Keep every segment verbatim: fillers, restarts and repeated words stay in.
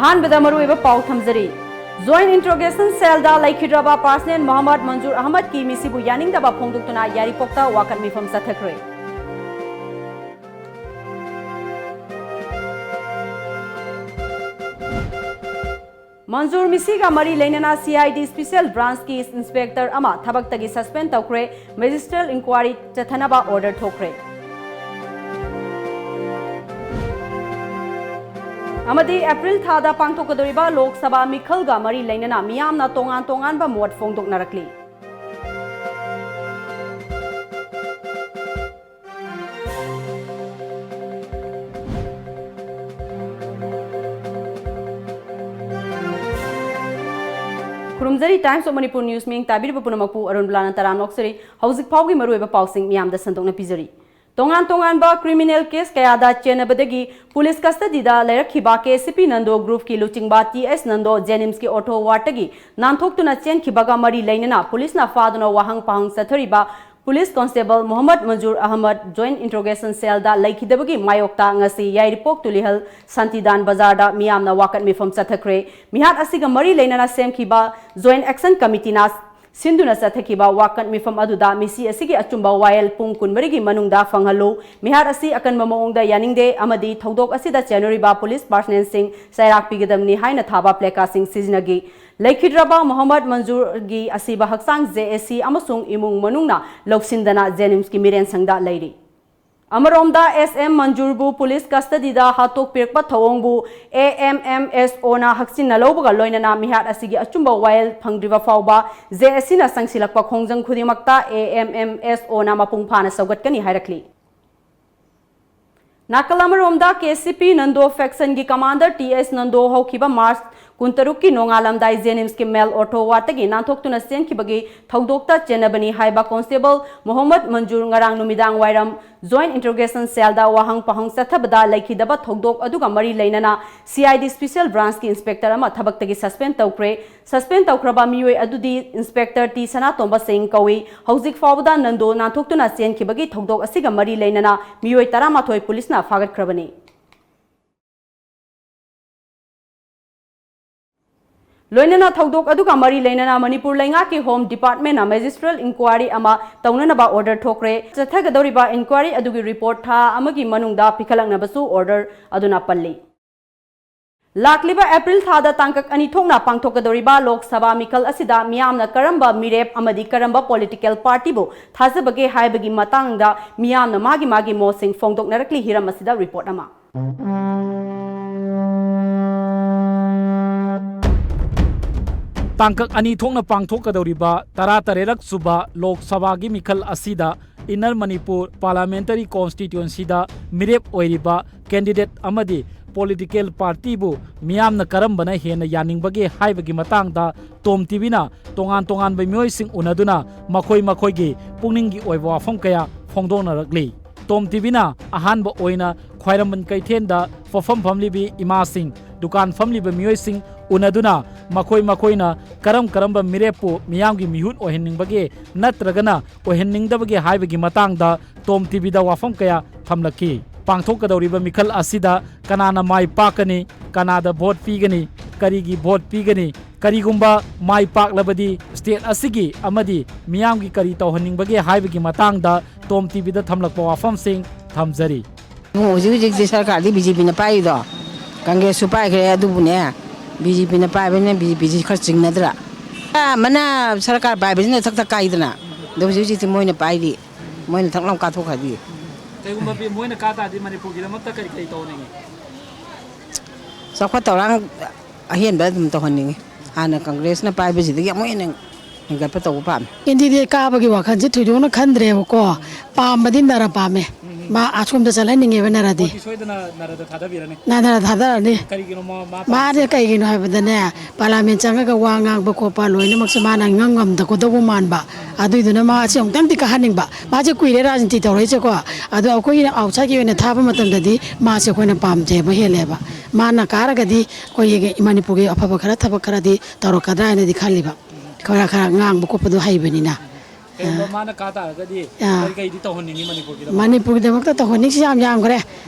ꯑꯍꯥꯟꯕꯗ ꯃꯔꯨꯑꯣꯏꯕ ꯄꯥꯎ ꯊꯝꯖꯔꯤ꯫ Joint Interrogation Cellꯗ ꯂꯩꯈꯤꯗ꯭ꯔꯕ Personal ꯃꯣꯍꯝꯃꯗ ꯃꯟꯖꯨꯔ ꯑꯍꯃꯗꯀꯤ ꯃꯤꯁꯤꯕꯨ ꯌꯥꯅꯤꯡꯗꯕ ꯐꯣꯡꯗꯣꯛꯇꯨꯅ ꯌꯥꯏꯔꯤꯄꯣꯛꯇ ꯋꯥꯀꯠ ꯃꯤꯐꯝ ꯆꯠꯊꯈ꯭ꯔꯦ꯫ ꯃꯟꯖꯨꯔ ꯃꯤꯁꯤꯒ ꯃꯔꯤ ꯂꯩꯅꯅ CID Special Branchꯀꯤ Inspector ꯑꯃ ꯊꯕꯛꯇꯒꯤ suspend ꯇꯧꯈ꯭ꯔꯦ꯫ Magistrate inquiry ꯆꯠꯊꯅꯕ order ꯊꯣꯛꯈ꯭ꯔꯦ꯫ ꯑꯃꯗꯤ April ꯊꯥꯗ ꯄꯥꯡꯊꯣꯛꯀꯗꯧꯔꯤꯕ ꯂꯣꯛ ꯁꯚꯥ ꯃꯤꯈꯜꯒ ꯃꯔꯤ ꯂꯩꯅꯅ ꯃꯤꯌꯥꯝꯅ ꯇꯣꯉꯥꯟ ꯇꯣꯉꯥꯟꯕ ꯃꯣꯠ ꯐꯣꯡꯗꯣꯛꯅꯔꯛꯂꯤ꯫ ꯈꯨꯔꯨꯝꯖꯔꯤ꯫ Times of Manipur News ꯃꯤꯡ ꯇꯥꯕꯤꯔꯤꯕ ꯄꯨꯝꯅꯃꯛꯄꯨ ꯑꯔꯨꯟꯕꯂꯥꯅ ꯇꯔꯥꯝꯅ ꯑꯣꯛꯆꯔꯤ꯫ ꯍꯧꯖꯤꯛ ꯐꯥꯎꯒꯤ ꯃꯔꯨꯑꯣꯏꯕ ꯄꯥꯎꯁꯤꯡ ꯃꯤꯌꯥꯝꯗ ꯁꯟꯗꯣꯛꯅ ꯄꯤꯖꯔꯤ꯫ ꯇꯣꯉꯥꯟ ꯇꯣꯉꯥꯟꯕ criminal case ꯀꯌꯥꯗ ꯆꯦꯟꯅꯕꯗꯒꯤ police custodyꯗ ꯂꯩꯔꯛꯈꯤꯕ KCP ꯅꯟꯗꯣ groupꯀꯤ ꯂꯨꯆꯤꯡꯕ T S ꯅꯟꯗꯣ JNIMSꯀꯤ ortho wardꯇꯒꯤ ꯅꯥꯟꯊꯣꯛꯇꯨꯅ ꯆꯦꯟꯈꯤꯕꯒ ꯃꯔꯤ ꯂꯩꯅꯅ policeꯅ ꯐꯥꯗꯨꯅ ꯋꯥꯍꯪ ꯄꯥꯎꯍꯪ ꯆꯠꯊꯔꯤꯕ Police Constable ꯃꯣꯍꯝꯃꯗ ꯃꯟꯖꯨꯔ ꯑꯍꯃꯗ Joint Interrogation Cellꯗ ꯂꯩꯈꯤꯗꯕꯒꯤ ꯃꯥꯌꯣꯛꯇ ꯉꯁꯤ ꯌꯥꯏꯔꯤꯄꯣꯛ ꯇꯨꯂꯤꯍꯜ ꯁꯥꯟꯇꯤꯗꯥꯟ ꯕꯖꯥꯔꯗ ꯃꯤꯌꯥꯝꯅ ꯋꯥꯀꯠ ꯃꯤꯐꯝ ꯆꯠꯊꯈ꯭ꯔꯦ꯫ ꯃꯤꯍꯥꯠ ꯑꯁꯤꯒ ꯃꯔꯤ ꯂꯩꯅꯅ ꯁꯦꯝꯈꯤꯕ Joint Action Committeeꯅ ꯁꯤꯟꯗꯨꯅ ꯆꯠꯊꯈꯤꯕ ꯋꯥꯀꯠ ꯃꯤꯐꯝ ꯑꯗꯨꯗ ꯃꯤꯁꯤ ꯑꯁꯤꯒꯤ ꯑꯆꯨꯝꯕ ꯋꯥꯌꯦꯜ ꯄꯨꯡ ꯀꯨꯟꯃꯔꯤꯒꯤ ꯃꯅꯨꯡꯗ ꯐꯪꯍꯜꯂꯨ, ꯃꯤꯍꯥꯠ ꯑꯁꯤ ꯑꯀꯟꯕ ꯃꯑꯣꯡꯗ ꯌꯥꯅꯤꯡꯗꯦ ꯑꯃꯗꯤ ꯊꯧꯗꯣꯛ ꯑꯁꯤꯗ ꯆꯦꯟꯅꯔꯤꯕ police personnelꯁꯤꯡ ꯆꯩꯔꯥꯛ ꯄꯤꯒꯗꯕꯅꯤ ꯍꯥꯏꯅ ꯊꯥꯕ placardꯁꯤꯡ ꯁꯤꯖꯤꯟꯅꯈꯤ꯫ ꯂꯩꯈꯤꯗ꯭ꯔꯕ ꯃꯣꯍꯝꯃꯗ ꯃꯟꯖꯨꯔꯒꯤ ꯑꯁꯤꯕ ꯍꯛꯆꯥꯡ JAC ꯑꯃꯁꯨꯡ ꯏꯃꯨꯡ ꯃꯅꯨꯡꯅ ꯂꯧꯁꯤꯟꯗꯅ JNIMSꯀꯤ ꯃꯤꯔꯦꯟꯁꯪꯗ ꯂꯩꯔꯤ꯫ ꯑꯃꯔꯣꯝꯗ, S M ꯃꯟꯖꯨꯔꯕꯨ police custodyꯗ ꯍꯥꯠꯇꯣꯛꯄꯤꯔꯛꯄ ꯊꯧꯑꯣꯡꯕꯨ AMMSOꯅ ꯍꯛꯆꯤꯟꯅ ꯂꯧꯕꯒ ꯂꯣꯏꯅꯅ ꯃꯤꯍꯥꯠ ꯑꯁꯤꯒꯤ ꯑꯆꯨꯝꯕ ꯋꯥꯌꯦꯜ ꯐꯪꯗ꯭ꯔꯤꯕ ꯐꯥꯎꯕ JACꯅ ꯆꯪꯁꯤꯜꯂꯛꯄ ꯈꯣꯡꯖꯪ ꯈꯨꯗꯤꯡꯃꯛꯇ AMMSOꯅ ꯃꯄꯨꯡ ꯐꯥꯅ ꯁꯧꯒꯠꯀꯅꯤ ꯍꯥꯏꯔꯛꯂꯤ꯫ ꯅꯥꯀꯜ ꯑꯃꯔꯣꯝꯗ, KCP Nando factionꯒꯤ commander T S Nando ꯍꯧꯈꯤꯕ March ꯀꯨꯟꯇꯔꯨꯛꯀꯤ ꯅꯣꯡꯉꯥꯜꯂꯝꯗꯥꯏ JNIMSꯀꯤ male ortho wardꯇꯒꯤ ꯅꯥꯟꯊꯣꯛꯇꯨꯅ ꯆꯦꯟꯈꯤꯕꯒꯤ ꯊꯧꯗꯣꯛꯇ ꯆꯦꯟꯅꯕꯅꯤ ꯍꯥꯏꯕ Constable ꯃꯣꯍꯝꯃꯗ ꯃꯟꯖꯨꯔ ꯉꯔꯥꯡ ꯅꯨꯃꯤꯗꯥꯡ ꯋꯥꯏꯔꯝ Joint Interrogation Cellꯗ ꯋꯥꯍꯪ ꯄꯥꯎꯍꯪ ꯆꯠꯊꯕꯗ ꯂꯩꯈꯤꯗꯕ ꯊꯧꯗꯣꯛ ꯑꯗꯨꯒ ꯃꯔꯤ ꯂꯩꯅꯅ CID Special Branchꯀꯤ Inspector ꯑꯃ ꯊꯕꯛꯇꯒꯤ suspend ꯇꯧꯈ꯭ꯔꯦ꯫ Suspend ꯇꯧꯈ꯭ꯔꯕ ꯃꯤꯑꯣꯏ ꯑꯗꯨꯗꯤ Inspector T ꯁꯅꯥꯇꯣꯝꯕ ꯁꯤꯡ ꯀꯧꯏ꯫ ꯍꯧꯖꯤꯛ ꯐꯥꯎꯕꯗ ꯅꯟꯗꯣ ꯅꯥꯟꯊꯣꯛꯇꯨꯅ ꯆꯦꯟꯈꯤꯕꯒꯤ ꯊꯧꯗꯣꯛ ꯑꯁꯤꯒ ꯃꯔꯤ ꯂꯩꯅꯅ ꯃꯤꯑꯣꯏ ꯇꯔꯥꯃꯥꯊꯣꯏ policeꯅ ꯐꯥꯒꯠꯈ꯭ꯔꯕꯅꯤ꯫ ꯂꯣꯏꯅꯅ ꯊꯧꯗꯣꯛ ꯑꯗꯨꯒ ꯃꯔꯤ ꯂꯩꯅꯅ ꯃꯅꯤꯄꯨꯔ ꯂꯩꯉꯥꯛꯀꯤ Home Department ꯅ Magistrate Inquiry ꯑꯃ ꯇꯧꯅꯅꯕ order ꯊꯣꯛꯈ꯭ꯔꯦ꯫ ꯆꯠꯊꯒꯗꯧꯔꯤꯕ inquiry ꯑꯗꯨꯒꯤ report ꯊꯥ ꯑꯃꯒꯤ ꯃꯅꯨꯡꯗ ꯄꯤꯈꯠꯂꯛꯅꯕꯁꯨ order ꯑꯗꯨꯅ ꯄꯜꯂꯤ꯫ ꯂꯥꯛꯂꯤꯕ ꯑꯦꯄ꯭ꯔꯤꯜ ꯊꯥꯗ ꯇꯥꯡꯀꯛ ꯑꯅꯤ ꯊꯣꯛꯅ ꯄꯥꯡꯊꯣꯛꯀꯗꯧꯔꯤꯕ ꯂꯣꯛ ꯁꯚꯥ ꯃꯤꯈꯜ ꯑꯁꯤꯗ ꯃꯤꯌꯥꯝꯅ ꯀꯔꯝꯕ ꯃꯤꯔꯦꯞ ꯑꯃꯗꯤ ꯀꯔꯝꯕ political party ꯕꯨ ꯊꯥꯖꯕꯒꯦ ꯍꯥꯏꯕꯒꯤ ꯃꯇꯥꯡꯗ ꯃꯤꯌꯥꯝꯅ ꯃꯥꯒꯤ ꯃꯥꯒꯤ ꯃꯣꯠꯁꯤꯡ ꯐꯣꯡꯗꯣꯛꯅꯔꯛꯂꯤ꯫ ꯍꯤꯔꯝ ꯑꯁꯤꯗ report ꯑꯃ꯫ ꯇꯥꯡꯀꯛ ꯑꯅꯤ ꯊꯣꯛꯅ ꯄꯥꯡꯊꯣꯛꯀꯗꯧꯔꯤꯕ ꯇꯔꯥꯇꯔꯦꯠꯂꯛ ꯁꯨꯕ ꯂꯣꯛ ꯁꯚꯥꯒꯤ ꯃꯤꯈꯜ ꯑꯁꯤꯗ Inner Manipur Parliamentary Constituency ꯗ ꯃꯤꯔꯦꯞ ꯑꯣꯏꯔꯤꯕ candidate ꯑꯃꯗꯤ political party ꯕꯨ ꯃꯤꯌꯥꯝꯅ ꯀꯔꯝꯕꯅ ꯍꯦꯟꯅ ꯌꯥꯅꯤꯡꯕꯒꯦ ꯍꯥꯏꯕꯒꯤ ꯃꯇꯥꯡꯗ ꯇꯣꯝ ꯇꯤꯚꯤꯅ ꯇꯣꯉꯥꯟ ꯇꯣꯉꯥꯟꯕ ꯃꯤꯑꯣꯏꯁꯤꯡ ꯎꯅꯗꯨꯅ ꯃꯈꯣꯏ ꯃꯈꯣꯏꯒꯤ ꯄꯨꯛꯅꯤꯡꯒꯤ ꯑꯣꯏꯕ ꯋꯥꯐꯝ ꯀꯌꯥ ꯐꯣꯡꯗꯣꯛꯅꯔꯛꯂꯤ꯫ ꯇꯣꯝ ꯇꯤꯚꯤꯅ ꯑꯍꯥꯟꯕ ꯑꯣꯏꯅ ꯈ꯭ꯋꯥꯏꯔꯝꯕꯟ ꯀꯩꯊꯦꯜꯗ ꯄꯣꯠꯐꯝ ꯐꯝꯂꯤꯕꯤ ꯏꯃꯥꯁꯤꯡ, ꯗꯨꯀꯥꯟ ꯐꯝꯂꯤꯕ ꯃꯤꯑꯣꯏꯁꯤꯡ ꯎꯅꯗꯨꯅ ꯃꯈꯣꯏ ꯃꯈꯣꯏꯅ ꯀꯔꯝ ꯀꯔꯝꯕ ꯃꯤꯔꯦꯞꯄꯨ ꯃꯤꯌꯥꯝꯒꯤ ꯃꯤꯍꯨꯠ ꯑꯣꯏꯍꯟꯅꯤꯡꯕꯒꯦ ꯅꯠꯇ꯭ꯔꯒꯅ ꯑꯣꯏꯍꯟꯅꯤꯡꯗꯕꯒꯦ ꯍꯥꯏꯕꯒꯤ ꯃꯇꯥꯡꯗ ꯇꯣꯝ ꯇꯤꯚꯤꯗ ꯋꯥꯐꯝ ꯀꯌꯥ ꯊꯝꯂꯛꯈꯤ꯫ ꯄꯥꯡꯊꯣꯛꯀꯗꯧꯔꯤꯕ ꯃꯤꯈꯜ ꯑꯁꯤꯗ ꯀꯅꯥꯅ ꯃꯥꯏ ꯄꯥꯛꯀꯅꯤ, ꯀꯅꯥꯗ vote ꯄꯤꯒꯅꯤ, ꯀꯔꯤꯒꯤ vote ꯄꯤꯒꯅꯤ, ꯀꯔꯤꯒꯨꯝꯕ ꯃꯥꯏ ꯄꯥꯛꯂꯕꯗꯤ state ꯑꯁꯤꯒꯤ ꯑꯃꯗꯤ ꯃꯤꯌꯥꯝꯒꯤ ꯀꯔꯤ ꯇꯧꯍꯟꯅꯤꯡꯕꯒꯦ ꯍꯥꯏꯕꯒꯤ ꯃꯇꯥꯡꯗ ꯇꯣꯝ ꯇꯤꯚꯤꯗ ꯊꯝꯂꯛꯄ ꯋꯥꯐꯝꯁꯤꯡ ꯊꯝꯖꯔꯤ꯫ ꯍꯧꯖꯤꯛ ꯍꯧꯖꯤꯛꯇꯤ ꯁꯔꯀꯥꯔꯗꯤ BJP ꯅ ꯄꯥꯏꯔꯤꯗꯣ, ꯀꯪꯒ꯭ꯔꯦꯁꯁꯨ ꯄꯥꯏꯈ꯭ꯔꯦ, ꯑꯗꯨꯕꯨꯅꯦ, BJP ꯅ ꯄꯥꯏꯕꯅꯤꯅ BJP ꯁꯤ ꯈꯔ ꯆꯤꯡꯅꯗ꯭ꯔꯥ? ꯑꯃꯅ ꯁꯔꯀꯥꯔ ꯄꯥꯏꯕꯁꯤꯅ ꯊꯛ ꯊꯛ ꯀꯥꯏꯗꯅ, ꯑꯗꯣ ꯍꯧꯖꯤꯛ ꯍꯧꯖꯤꯛꯇꯤ ꯃꯣꯏꯅ ꯄꯥꯏꯔꯤ, ꯃꯣꯏꯅ ꯊꯛ ꯂꯥꯎ ꯀꯥꯊꯣꯛꯈ꯭ꯔꯗꯤ꯫ ꯀꯩꯒꯨꯝꯕ ꯕꯤ-, ꯃꯣꯏꯅ ꯀꯥ ꯇꯥꯔꯗꯤ ꯃꯅꯤꯄꯨꯔꯒꯤꯗꯃꯛꯇ ꯀꯔꯤ ꯀꯔꯤ ꯇꯧꯅꯤꯡꯉꯤ? ꯆꯥꯎꯈꯠ ꯊꯧꯔꯥꯡ ꯑꯍꯦꯟꯕ ꯑꯗꯨꯝ ꯇꯧꯍꯟꯅꯤꯡꯉꯤ꯫ ꯍꯥꯟꯅ ꯀꯪꯒ꯭ꯔꯦꯁꯅ ꯄꯥꯏꯕꯁꯤꯗꯒꯤ ꯑꯃꯨꯛ ꯍꯦꯟꯅ ꯍꯦꯟꯒꯠꯄ ꯇꯧꯕ ꯄꯥꯝꯃꯤ꯫ Candidate ꯀꯥꯕꯒꯤ ꯋꯥꯈꯜꯁꯦ ꯊꯣꯏꯗꯣꯛꯅ ꯈꯟꯗ꯭ꯔꯦꯕꯀꯣ꯫ ꯄꯥꯝꯕꯗꯤ ꯅꯔꯥ ꯄꯥꯝꯃꯦ꯫ ꯃꯥ ꯑꯁꯣꯝꯗ ꯆꯠꯍꯟꯅꯤꯡꯉꯦꯕ ꯅꯔꯥꯗꯤ꯫ ꯃꯣꯗꯤ ꯁꯣꯏꯗꯅ ꯅꯔꯥꯗ ꯊꯥꯗꯕꯤꯔꯅꯤ꯫ ꯅꯔꯥꯗ ꯊꯥꯗꯔꯅꯤ꯫ ꯀꯔꯤꯒꯤꯅꯣ ꯃꯥ, ꯃꯥ ꯃꯥꯗꯤ ꯄꯥꯝꯃꯤꯁꯦ? ꯀꯩꯒꯤꯅꯣ ꯍꯥꯏꯕꯗꯅꯦ, parliament ꯆꯪꯉꯒ ꯋꯥ ꯉꯥꯡꯕ ꯈꯣꯠꯄ ꯂꯣꯏꯅꯃꯛꯁꯦ ꯃꯥꯅ ꯉꯝ ꯉꯝꯗ ꯀꯗꯧꯕ ꯃꯥꯟꯕ꯫ ꯑꯗꯨꯏꯗꯨꯅ ꯃꯥꯁꯦ ꯑꯃꯨꯛꯇꯪꯗꯤ ꯀꯥꯍꯟꯅꯤꯡꯕ꯫ ꯃꯥꯁꯦ ꯀꯨꯏꯔꯦ ꯔꯥꯖꯅꯤꯇꯤ ꯇꯧꯔꯛꯏꯁꯦꯀꯣ꯫ ꯑꯗꯣ ꯑꯩꯈꯣꯏꯒꯤꯅ outside ꯀꯤ ꯑꯣꯏꯅ ꯊꯥꯕ ꯃꯇꯝꯗꯗꯤ ꯃꯥꯁꯦ ꯑꯩꯈꯣꯏꯅ ꯄꯥꯝꯖꯕ ꯍꯦꯜꯂꯦꯕ꯫ ꯃꯥꯅ ꯀꯥꯔꯒꯗꯤ ꯑꯩꯈꯣꯏꯒꯤ ꯃꯅꯤꯄꯨꯔꯒꯤ ꯑꯐꯕ ꯈꯔ, ꯊꯕꯛ ꯈꯔꯗꯤ ꯇꯧꯔꯛꯀꯗ꯭ꯔꯥ ꯍꯥꯏꯅꯗꯤ ꯈꯜꯂꯤꯕ꯫ ꯈꯔ, ꯈꯔ ꯉꯥꯡꯕ ꯈꯣꯠꯄꯗꯣ ꯍꯩꯕꯅꯤꯅ꯫ ꯀꯩꯒꯨꯝꯕ ꯃꯥꯅ ꯀꯥ ꯇꯥꯔꯒꯗꯤ ꯑꯥ꯫ ꯀꯔꯤ ꯀꯔꯤꯗꯤ ꯇꯧꯍꯟꯅꯤꯡꯉꯤ ꯃꯅꯤꯄꯨꯔꯒꯤꯗꯃꯛ? ꯃꯅꯤꯄꯨꯔꯒꯤꯗꯃꯛꯇ ꯇꯧꯍꯟꯅꯤꯡꯁꯤ ꯌꯥꯝ ꯌꯥꯝꯈ꯭ꯔꯦ꯫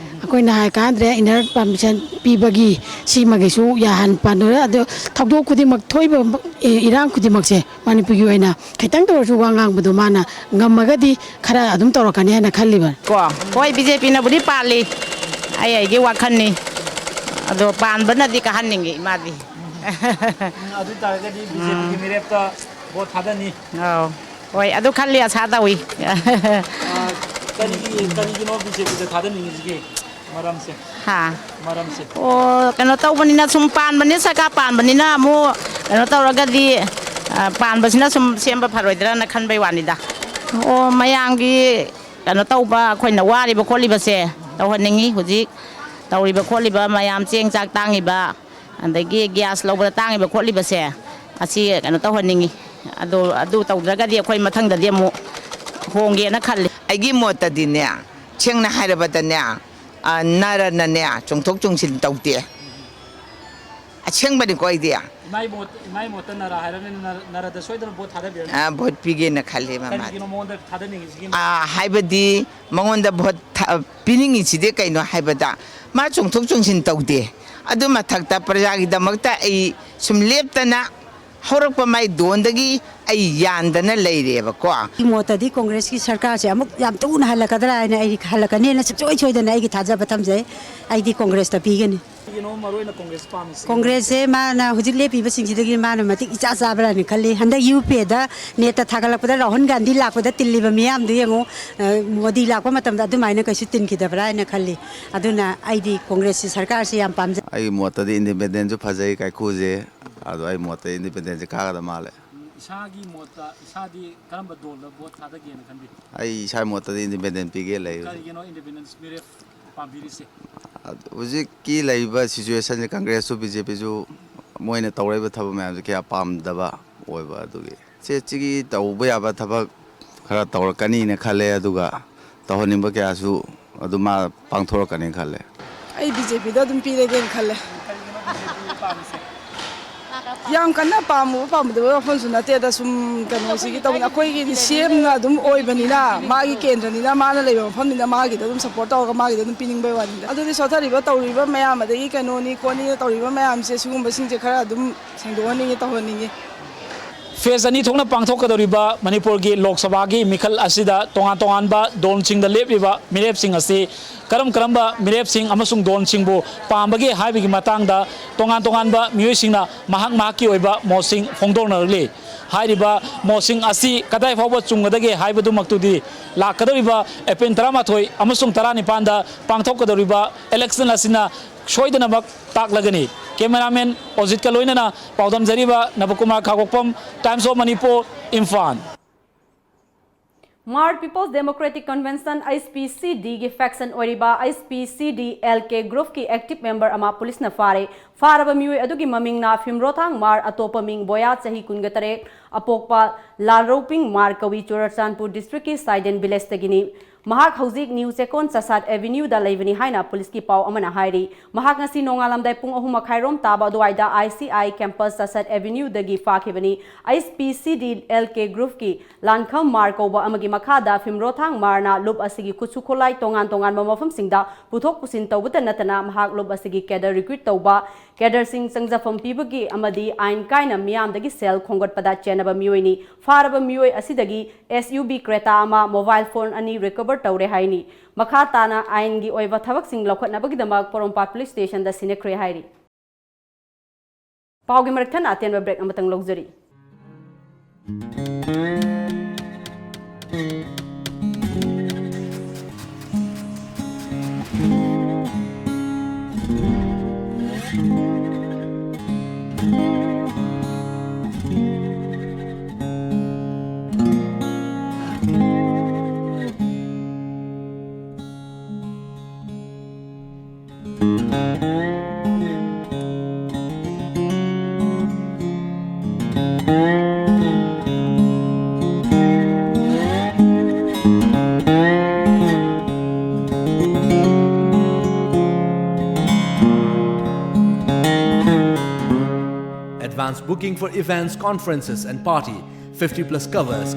ꯑꯩꯈꯣꯏꯅ ꯍꯥꯏ ꯀꯥꯟꯗ꯭ꯔꯦ, ꯏꯟꯅꯔ ꯄꯥꯔꯃꯤꯁꯟ ꯄꯤꯕꯒꯤ ꯁꯤꯃꯒꯤꯁꯨ ꯌꯥꯍꯟ ꯄꯥꯟꯗꯣꯔꯦ꯫ ꯑꯗꯣ ꯊꯧꯗꯣꯛ ꯈꯨꯗꯤꯡꯃꯛ, ꯊꯣꯛꯏꯕ, ꯑꯦ, ꯏꯔꯥꯡ ꯈꯨꯗꯤꯡꯃꯛꯁꯦ ꯃꯅꯤꯄꯨꯔꯒꯤ ꯑꯣꯏꯅ ꯈꯤꯇꯪꯗ ꯑꯣꯏꯔꯁꯨ ꯋꯥ ꯉꯥꯡꯕꯗꯣ ꯃꯥꯅ ꯉꯝꯃꯒꯗꯤ ꯈꯔ ꯑꯗꯨꯝ ꯇꯧꯔꯛꯀꯅꯤ ꯍꯥꯏꯅ ꯈꯜꯂꯤꯕ꯫ ꯀꯣ, ꯍꯣꯏ, ꯕꯤ ꯖꯦ ꯄꯤꯅꯕꯨꯗꯤ ꯄꯥꯜꯂꯤ, ꯑꯩ ꯑꯩꯒꯤ ꯋꯥꯈꯜꯅꯤ꯫ ꯑꯗꯣ ꯄꯥꯟꯕꯅꯗꯤ ꯀꯥꯍꯟꯅꯤꯡꯉꯤ ꯃꯥꯗꯤ꯫ ꯎꯝ, ꯑꯗꯨ ꯑꯣꯏ ꯇꯥꯔꯒꯗꯤ ꯕꯤ ꯖꯦ ꯄꯤꯒꯤ ꯎꯝ꯫ ꯃꯤꯔꯦꯞꯇ ꯚꯣꯠ ꯊꯥꯗꯅꯤ꯫ ꯑꯧ꯫ ꯍꯣꯏ, ꯑꯗꯨ ꯈꯜꯂꯤ, ꯑꯁꯥ ꯇꯧꯏ꯫ ꯑ, ꯀꯔꯤꯒꯤ, ꯀꯔꯤꯒꯤꯅꯣ ꯕꯤ ꯖꯦ ꯄꯤꯗ ꯊꯥꯗꯅꯤꯡꯉꯤꯁꯤꯒꯤ ꯃꯔꯝꯁꯦ? ꯍꯥ? ꯃꯔꯝꯁꯦ? ꯑꯣ, ꯀꯩꯅꯣ ꯇꯧꯕꯅꯤꯅ, ꯁꯨꯝ ꯄꯥꯟꯕꯅꯤꯅ, ꯁꯔꯀꯥꯔ ꯄꯥꯟꯕꯅꯤꯅ ꯑꯃꯨꯛ ꯀꯩꯅꯣ ꯇꯧꯔꯒꯗꯤ, ꯑ, ꯄꯥꯟꯕꯁꯤꯅ ꯁꯨꯝ ꯁꯦꯝꯕ ꯐꯔꯣꯏꯗ꯭ꯔꯅ ꯈꯟꯕꯩ ꯋꯥꯅꯤꯗ꯫ ꯑꯣ, ꯃꯌꯥꯝꯒꯤ ꯀꯩꯅꯣ ꯇꯧꯕ, ꯑꯩꯈꯣꯏꯅ ꯋꯥꯔꯤꯕ ꯈꯣꯠꯂꯤꯕꯁꯦ ꯇꯧꯍꯟꯅꯤꯡꯉꯤ꯫ ꯍꯧꯖꯤꯛ ꯇꯧꯔꯤꯕ ꯈꯣꯠꯂꯤꯕ ꯃꯌꯥꯝ, ꯆꯦꯡ ꯆꯥꯛ ꯇꯥꯡꯉꯤꯕ, ꯑꯗꯒꯤ ꯒ꯭ꯌꯥꯁ ꯂꯧꯕꯗ ꯇꯥꯡꯉꯤꯕ ꯈꯣꯠꯂꯤꯕꯁꯦ, ꯑꯁꯤ ꯀꯩꯅꯣ ꯇꯧꯍꯟꯅꯤꯡꯉꯤ꯫ ꯑꯗꯨ, ꯑꯗꯨ ꯇꯧꯗ꯭ꯔꯒꯗꯤ ꯑꯩꯈꯣꯏ ꯃꯊꯪꯗꯗꯤ ꯑꯃꯨꯛ ꯍꯣꯡꯒꯦꯅ ꯈꯜꯂꯤ꯫ ꯑꯩꯒꯤ ꯃꯣꯠꯇꯗꯤꯅꯦ, ꯁꯦꯡꯅ ꯍꯥꯏꯔꯕꯗꯅꯦ, ꯑ, ꯅꯔꯅꯅꯦ, ꯆꯣꯡꯊꯣꯛ ꯆꯣꯡꯁꯤꯟ ꯇꯧꯗꯦ꯫ ꯑꯁꯦꯡꯕꯅꯤꯀꯣ ꯑꯩꯗꯤ꯫ ꯏꯃꯥꯏ ꯃꯣꯠ-, ꯏꯃꯥꯏ ꯃꯣꯠꯇ ꯅꯔꯥ ꯍꯥꯏꯔꯕꯅꯤꯅ ꯅꯔ-, ꯅꯔꯗ ꯁꯣꯏꯗꯅ ꯚꯣꯠ ꯊꯥꯗꯕꯤꯔꯅꯤ꯫ ꯑ, ꯚꯣꯠ ꯄꯤꯒꯦꯅ ꯈꯜꯂꯦ ꯃꯃꯥꯗꯤ꯫ ꯀꯔꯤꯒꯤꯅꯣ ꯃꯉꯣꯟꯗ ꯊꯥꯗꯅꯤꯡꯉꯤꯁꯤꯒꯤ? ꯑ, ꯍꯥꯏꯕꯗꯤ ꯃꯉꯣꯟꯗ ꯚꯣꯠ ꯊ-, ꯄꯤꯅꯤꯡꯉꯤꯁꯤꯗꯤ ꯀꯩꯅꯣ ꯍꯥꯏꯕꯗ ꯃꯥ ꯆꯣꯡꯊꯣꯛ ꯆꯣꯡꯁꯤꯟ ꯇꯧꯗꯦ꯫ ꯑꯗꯨ ꯃꯊꯛꯇ ꯄ꯭ꯔꯖꯥꯒꯤꯗꯃꯛꯇ ꯑꯩ ꯁꯨꯝ ꯂꯦꯞꯇꯅ ꯍꯧꯔꯛꯄ ꯃꯥꯏ ꯗꯣꯟꯗꯒꯤ ꯑꯩ ꯌꯥꯟꯗꯅ ꯂꯩꯔꯦꯕꯀꯣ꯫ ꯑꯩꯒꯤ ꯃꯣꯠꯇꯗꯤ ꯀꯣꯡꯒ꯭ꯔꯦꯁꯀꯤ ꯁꯔꯀꯥꯔꯁꯦ ꯑꯃꯨꯛ ꯌꯥꯝ ꯊꯨꯅ ꯍꯜꯂꯛꯀꯗ꯭ꯔꯥ ꯍꯥꯏꯅ ꯑꯩ ꯍꯜꯂꯛꯀꯅꯦꯅ ꯁꯨꯡꯁꯣꯏ ꯁꯣꯏꯗꯅ ꯑꯩꯒꯤ ꯊꯥꯖꯕ ꯊꯝꯖꯩ꯫ ꯑꯩꯗꯤ ꯀꯣꯡꯒ꯭ꯔꯦꯁꯇ ꯄꯤꯒꯅꯤ꯫ ꯀꯩꯒꯤꯅꯣ ꯃꯔꯨ ꯑꯣꯏꯅ ꯀꯣꯡꯒ꯭ꯔꯦꯁ ꯄꯥꯝꯃꯤꯁꯤ? ꯀꯣꯡꯒ꯭ꯔꯦꯁꯁꯦ ꯃꯥꯅ ꯍꯧꯖꯤꯛ ꯂꯦꯞꯄꯤꯕꯁꯤꯡꯁꯤꯗꯒꯤ ꯃꯥꯅ ꯃꯇꯤꯛ ꯏꯆꯥ ꯆꯥꯕ꯭ꯔꯥꯅ ꯈꯜꯂꯤ꯫ ꯍꯟꯗꯛ ꯌꯨ ꯄꯤ ꯑꯦꯗ ꯅꯦꯠꯇ ꯊꯥꯒꯠꯂꯛꯄꯗ ꯔꯥꯍꯨꯜ ꯒꯥꯟꯙꯤ ꯂꯥꯛꯄꯗ ꯇꯤꯜꯂꯤꯕ ꯃꯤꯌꯥꯝꯗꯨ ꯌꯦꯡꯉꯨ, ꯑ, ꯃꯣꯗꯤ ꯂꯥꯛꯄ ꯃꯇꯝꯗ ꯑꯗꯨꯃꯥꯏꯅ ꯀꯩꯁꯨ ꯇꯤꯟꯈꯤꯗꯕ꯭ꯔꯥ ꯍꯥꯏꯅ ꯈꯜꯂꯤ꯫ ꯑꯗꯨꯅ ꯑꯩꯗꯤ ꯀꯣꯡꯒ꯭ꯔꯦꯁꯁꯤ ꯁꯔꯀꯥꯔꯁꯤ ꯌꯥꯝ ꯄꯥꯝꯖꯩ꯫ ꯑꯩꯒꯤ ꯃꯣꯠꯇꯗꯤ ꯏꯟꯗꯤꯄꯦꯟꯗꯦꯟꯁꯨ ꯐꯖꯩ ꯀꯥꯏꯀꯨꯁꯦ, ꯑꯗꯣ ꯑꯩ ꯃꯣꯠꯇ ꯏꯟꯗꯤꯄꯦꯟꯗꯦꯟꯁꯦ ꯀꯥꯒꯗꯕ ꯃꯥꯜꯂꯦ꯫ ꯎꯝ, ꯏꯁꯥꯒꯤ ꯃꯣꯠꯇ ꯏꯁꯥꯗꯤ ꯀꯔꯝꯕ ꯗꯣꯜꯗ ꯚꯣꯠ ꯊꯥꯗꯒꯦꯅ ꯈꯟꯕꯤ? ꯑꯩ ꯏꯁꯥꯒꯤ ꯃꯣꯠꯇꯗꯤ ꯏꯟꯗꯤꯄꯦꯟꯗꯦꯟ ꯄꯤꯒꯦ ꯂꯩ꯫ ꯀꯔꯤꯒꯤꯅꯣ ꯏꯟꯗꯤꯄꯦꯟꯗꯦꯟꯁ ꯃꯤꯔꯦꯞ ꯄꯥꯝꯕꯤꯔꯤꯁꯦ? ꯑꯗꯨ ꯍꯧꯖꯤꯛꯀꯤ ꯂꯩꯔꯤꯕ ꯁꯤꯆꯨꯋꯦꯁꯟꯁꯦ ꯀꯪꯒ꯭ꯔꯦꯁꯁꯨ ꯕꯤ ꯖꯦ ꯄꯤꯁꯨ ꯃꯣꯏꯅ ꯇꯧꯔꯛꯏꯕ ꯊꯕꯛ ꯃꯌꯥꯝꯁꯦ ꯀꯌꯥ ꯄꯥꯝꯗꯕ ꯑꯣꯏꯕ ꯑꯗꯨꯒꯤ꯫ ꯁꯦ, ꯁꯤꯒꯤ ꯇꯧꯕ ꯌꯥꯕ ꯊꯕꯛ ꯈꯔ ꯇꯧꯔꯛꯀꯅꯤꯅ ꯈꯜꯂꯦ, ꯑꯗꯨꯒ ꯇꯧꯍꯟꯅꯤꯡꯕ ꯀꯌꯥꯁꯨ ꯑꯗꯨ ꯃꯥ ꯄꯥꯡꯊꯣꯔꯛꯀꯅꯤ ꯈꯜꯂꯦ꯫ ꯑꯩ ꯕꯤ ꯖꯦ ꯄꯤꯗ ꯑꯗꯨꯝ ꯄꯤꯔꯒꯦꯅ ꯈꯜꯂꯦ꯫ ꯀꯔꯤꯒꯤꯅꯣ ꯕꯤ ꯖꯦ ꯄꯤ ꯄꯥꯝꯃꯤꯁꯦ? ꯌꯥꯝ ꯀꯟꯅ ꯄꯥꯝꯃꯨꯕ ꯄꯥꯝꯃꯨꯗꯕ ꯋꯥꯐꯝꯁꯨ ꯅꯠꯇꯦ꯫ ꯑꯗ ꯁꯨꯝ ꯀꯩꯅꯣꯁꯤꯒꯤ ꯇꯧꯕꯅꯤ, ꯑꯩꯈꯣꯏꯒꯤ ꯁꯤ ꯑꯦꯝꯅ ꯑꯗꯨꯝ ꯑꯣꯏꯕꯅꯤꯅ, ꯃꯥꯒꯤ ꯀꯦꯟꯗ꯭ꯔꯅꯤꯅ, ꯃꯥꯅ ꯂꯩꯕ ꯃꯐꯝꯅꯤꯅ ꯃꯥꯒꯤꯗ ꯑꯗꯨꯝ ꯁꯞꯄꯣꯔꯠ ꯇꯧꯔꯒ ꯃꯥꯒꯤꯗ ꯑꯗꯨꯝ ꯄꯤꯅꯤꯡꯕꯩ ꯋꯥꯅꯤꯗ꯫ ꯑꯗꯨꯗꯤ ꯁꯣꯠꯊꯔꯤꯕ ꯇꯧꯔꯤꯕ ꯃꯌꯥꯝ, ꯑꯗꯒꯤ ꯀꯩꯅꯣꯅꯤ ꯈꯣꯠꯅꯤ ꯇꯧꯔꯤꯕ ꯃꯌꯥꯝꯁꯦ, ꯁꯤꯒꯨꯝꯕꯁꯤꯡꯁꯦ ꯈꯔ ꯑꯗꯨꯝ ꯁꯦꯡꯗꯣꯛꯍꯟꯅꯤꯡꯉꯤ, ꯇꯧꯍꯟꯅꯤꯡꯉꯤ꯫ ꯐꯦꯖ ꯑꯅꯤ ꯊꯣꯛꯅ ꯄꯥꯡꯊꯣꯛꯀꯗꯧꯔꯤꯕ ꯃꯅꯤꯄꯨꯔꯒꯤ ꯂꯣꯛ ꯁꯚꯥꯒꯤ ꯃꯤꯈꯜ ꯑꯁꯤꯗ ꯇꯣꯉꯥꯟ ꯇꯣꯉꯥꯟꯕ ꯗꯣꯟꯁꯤꯡꯗ ꯂꯦꯞꯂꯤꯕ ꯃꯤꯔꯦꯞꯁꯤꯡ ꯑꯁꯤ ꯀꯔꯝ ꯀꯔꯝꯕ ꯃꯤꯔꯦꯞꯁꯤꯡ ꯑꯃꯁꯨꯡ ꯗꯣꯟꯁꯤꯡꯕꯨ ꯄꯥꯝꯕꯒꯦ ꯍꯥꯏꯕꯒꯤ ꯃꯇꯥꯡꯗ ꯇꯣꯉꯥꯟ ꯇꯣꯉꯥꯟꯕ ꯃꯤꯑꯣꯏꯁꯤꯡꯅ ꯃꯍꯥꯛ ꯃꯍꯥꯛꯀꯤ ꯑꯣꯏꯕ ꯃꯣꯠꯁꯤꯡ ꯐꯣꯡꯗꯣꯛꯅꯔꯛꯂꯤ꯫ ꯍꯥꯏꯔꯤꯕ ꯃꯣꯠꯁꯤꯡ ꯑꯁꯤ ꯀꯗꯥꯏ ꯐꯥꯎꯕ ꯆꯨꯝꯒꯗꯒꯦ ꯍꯥꯏꯕꯗꯨꯃꯛꯇꯨꯗꯤ ꯂꯥꯛꯀꯗꯧꯔꯤꯕ ꯑꯦꯄ꯭ꯔꯤꯜ ꯇꯔꯥꯃꯥꯊꯣꯏ ꯑꯃꯁꯨꯡ ꯇꯔꯥꯅꯤꯄꯥꯟꯗ ꯄꯥꯡꯊꯣꯛꯀꯗꯧꯔꯤꯕ ꯏꯂꯦꯛꯁꯟ ꯑꯁꯤꯅ ꯁꯣꯏꯗꯅꯃꯛ ꯇꯥꯛꯂꯒꯅꯤ꯫ ꯀꯦꯃꯦꯔꯥꯃꯦꯟ ꯑꯣꯖꯤꯠꯀ ꯂꯣꯏꯅꯅ ꯄꯥꯎꯗꯝꯖꯔꯤꯕ ꯅꯕꯀꯨꯃꯥꯔ ꯈꯥꯒꯣꯛꯄꯝ, Times of Manipur, Imphal. Hmar people's democratic convention, H P C ꯗꯤꯒꯤ ꯐꯦꯛꯁꯟ ꯑꯣꯏꯔꯤꯕ H P C D L K ꯒ꯭ꯔꯨꯞꯀꯤ ꯑꯦꯛꯇꯤꯚ ꯃꯦꯝꯕꯔ ꯑꯃ ꯄꯨꯂꯤꯁꯅ ꯐꯥꯔꯦ꯫ ꯐꯥꯔꯕ ꯃꯤꯑꯣꯏ ꯑꯗꯨꯒꯤ ꯃꯃꯤꯡꯅ ꯐꯤꯝꯔꯣꯊꯥꯡ ꯃꯥꯔ, ꯑꯇꯣꯞꯄ ꯃꯤꯡ ꯕꯣꯌꯥ, ꯆꯍꯤ ꯀꯨꯟꯒ ꯇꯔꯦꯠ, ꯑꯄꯣꯛꯄ ꯂꯥꯜꯔꯧꯄꯤꯡ ꯃꯥꯔ ꯀꯧꯏ, ꯆꯨꯔꯆꯥꯟꯄꯨꯔ ꯗꯤꯁꯇ꯭ꯔꯤꯛꯀꯤ ꯁꯥꯏꯗꯦꯟ ꯚꯤꯂꯦꯖꯇꯒꯤꯅꯤ꯫ ꯃꯍꯥꯛ ꯍꯧꯖꯤꯛ ꯅ꯭ꯌꯨ ꯆꯦꯀꯣꯟ ꯆꯁꯥꯠ ꯑꯦꯚꯦꯅ꯭ꯌꯨꯗ ꯂꯩꯕꯅꯤ ꯍꯥꯏꯅ ꯄꯨꯂꯤꯁꯀꯤ ꯄꯥꯎ ꯑꯃꯅ ꯍꯥꯏꯔꯤ꯫ ꯃꯍꯥꯛ ꯉꯁꯤ ꯅꯣꯡꯉꯥꯜꯂꯝꯗꯥꯏ ꯄꯨꯡ ꯑꯍꯨꯝ ꯃꯈꯥꯏꯔꯣꯝ ꯇꯥꯕ ꯑꯗꯨꯋꯥꯏꯗ I C I campus ꯆꯁꯥꯠ ꯑꯦꯚꯦꯅ꯭ꯌꯨꯗꯒꯤ ꯐꯥꯈꯤꯕꯅꯤ꯫ H P C D L K ꯒ꯭ꯔꯨꯞꯀꯤ ꯂꯥꯟꯈꯝ ꯃꯥꯔ ꯀꯧꯕ ꯑꯃꯒꯤ ꯃꯈꯥꯗ ꯐꯤꯝꯔꯣꯊꯥꯡ ꯃꯥꯔꯅ ꯂꯨꯞ ꯑꯁꯤꯒꯤ ꯈꯨꯠꯁꯨ ꯈꯨꯠꯂꯥꯏ ꯇꯣꯉꯥꯟ ꯇꯣꯉꯥꯟꯕ ꯃꯐꯝꯁꯤꯡꯗ ꯄꯨꯊꯣꯛ ꯄꯨꯁꯤꯟ ꯇꯧꯕꯇ ꯅꯠꯇꯅ ꯃꯍꯥꯛ ꯂꯨꯞ ꯑꯁꯤꯒꯤ ꯀꯦꯗꯔ ꯔꯤꯀ꯭ꯔꯨꯠ ꯇꯧꯕ, ꯀꯦꯗꯔꯁꯤꯡ ꯆꯪꯖꯐꯝ ꯄꯤꯕꯒꯤ ꯑꯃꯗꯤ ꯑꯥꯏꯟ ꯀꯥꯏꯅ ꯃꯤꯌꯥꯝꯗꯒꯤ ꯁꯦꯜ ꯈꯣꯝꯒꯠꯄꯗ ꯆꯦꯟꯅꯕ ꯃꯤꯑꯣꯏꯅꯤ꯫ ꯐꯥꯔꯕ ꯃꯤꯑꯣꯏ ꯑꯁꯤꯗꯒꯤ ꯑꯦꯁ ꯌꯨ ꯚꯤ ꯀ꯭ꯔꯦꯇꯥ ꯑꯃ, ꯃꯣꯕꯥꯏꯜ ꯐꯣꯟ ꯑꯅꯤ ꯔꯤꯀꯚꯔ ꯇꯧꯔꯦ ꯍꯥꯏꯅꯤ꯫ ꯃꯈꯥ ꯇꯥꯅ ꯑꯥꯏꯟꯒꯤ ꯑꯣꯏꯕ ꯊꯕꯛꯁꯤꯡ ꯂꯧꯈꯠꯅꯕꯒꯤꯗꯃꯛ ꯄꯣꯔꯣꯝꯄꯥꯠ ꯄꯨꯂꯤꯁ ꯁ꯭ꯇꯦꯁꯟꯗ ꯁꯤꯟꯅꯈ꯭ꯔꯦ ꯍꯥꯏꯔꯤ꯫ ꯄꯥꯎꯒꯤ ꯃꯔꯛ ꯊꯠꯅ ꯑꯇꯦꯟꯕ ꯕ꯭ꯔꯦꯛ ꯑꯃꯇꯪ ꯂꯧꯖꯔꯤ꯫ Booking for events, conferences, and party. fifty plus covers.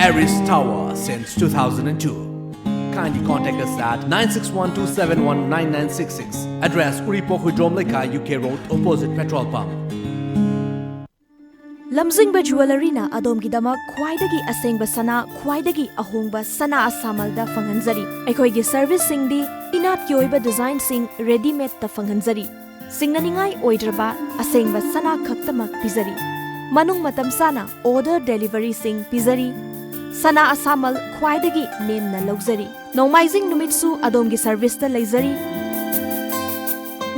Aris Tower since two thousand two. Kindly contact us at nine six one two seven one nine nine six six. Address: Uripok Hwidrom Lekha, U K Road, opposite petrol pump. ꯂꯝꯖꯤꯡꯕ ꯖꯨꯋꯦꯂꯔꯤꯅ ꯑꯗꯣꯝꯒꯤꯗꯃꯛ ꯈ꯭ꯋꯥꯏꯗꯒꯤ ꯑꯁꯦꯡꯕ ꯁꯅꯥ, ꯈ꯭ꯋꯥꯏꯗꯒꯤ ꯑꯍꯣꯡꯕ ꯁꯅꯥ ꯑꯁꯥꯃꯜꯗ ꯐꯪꯍꯟꯖꯔꯤ꯫ ꯑꯩꯈꯣꯏꯒꯤ ꯁꯔꯚꯤꯁꯁꯤꯡꯗꯤ ꯏꯅꯥꯠꯀꯤ ꯑꯣꯏꯕ ꯗꯤꯖꯥꯏꯟꯁꯤꯡ ꯔꯦꯗꯤꯃꯦꯗꯇ ꯐꯪꯍꯟꯖꯔꯤ꯫ ꯁꯤꯡꯅꯅꯤꯡꯉꯥꯏ ꯑꯣꯏꯗ꯭ꯔꯕ ꯑꯁꯦꯡꯕ ꯁꯅꯥ ꯈꯛꯇꯃꯛ ꯄꯤꯖꯔꯤ꯫ ꯃꯅꯨꯡ ꯃꯇꯝ ꯆꯥꯅ ꯑꯣꯔꯗꯔ ꯗꯦꯂꯤꯚꯔꯤꯁꯤꯡ ꯄꯤꯖꯔꯤ꯫ ꯁꯅꯥ ꯑꯁꯥꯃꯜ ꯈ꯭ꯋꯥꯏꯗꯒꯤ ꯅꯦꯝꯅ ꯂꯧꯖꯔꯤ꯫ ꯅꯣꯡꯃꯥꯏꯖꯤꯡ ꯅꯨꯃꯤꯠꯁꯨ ꯑꯗꯣꯝꯒꯤ ꯁꯔꯚꯤꯁꯇ ꯂꯩꯖꯔꯤ꯫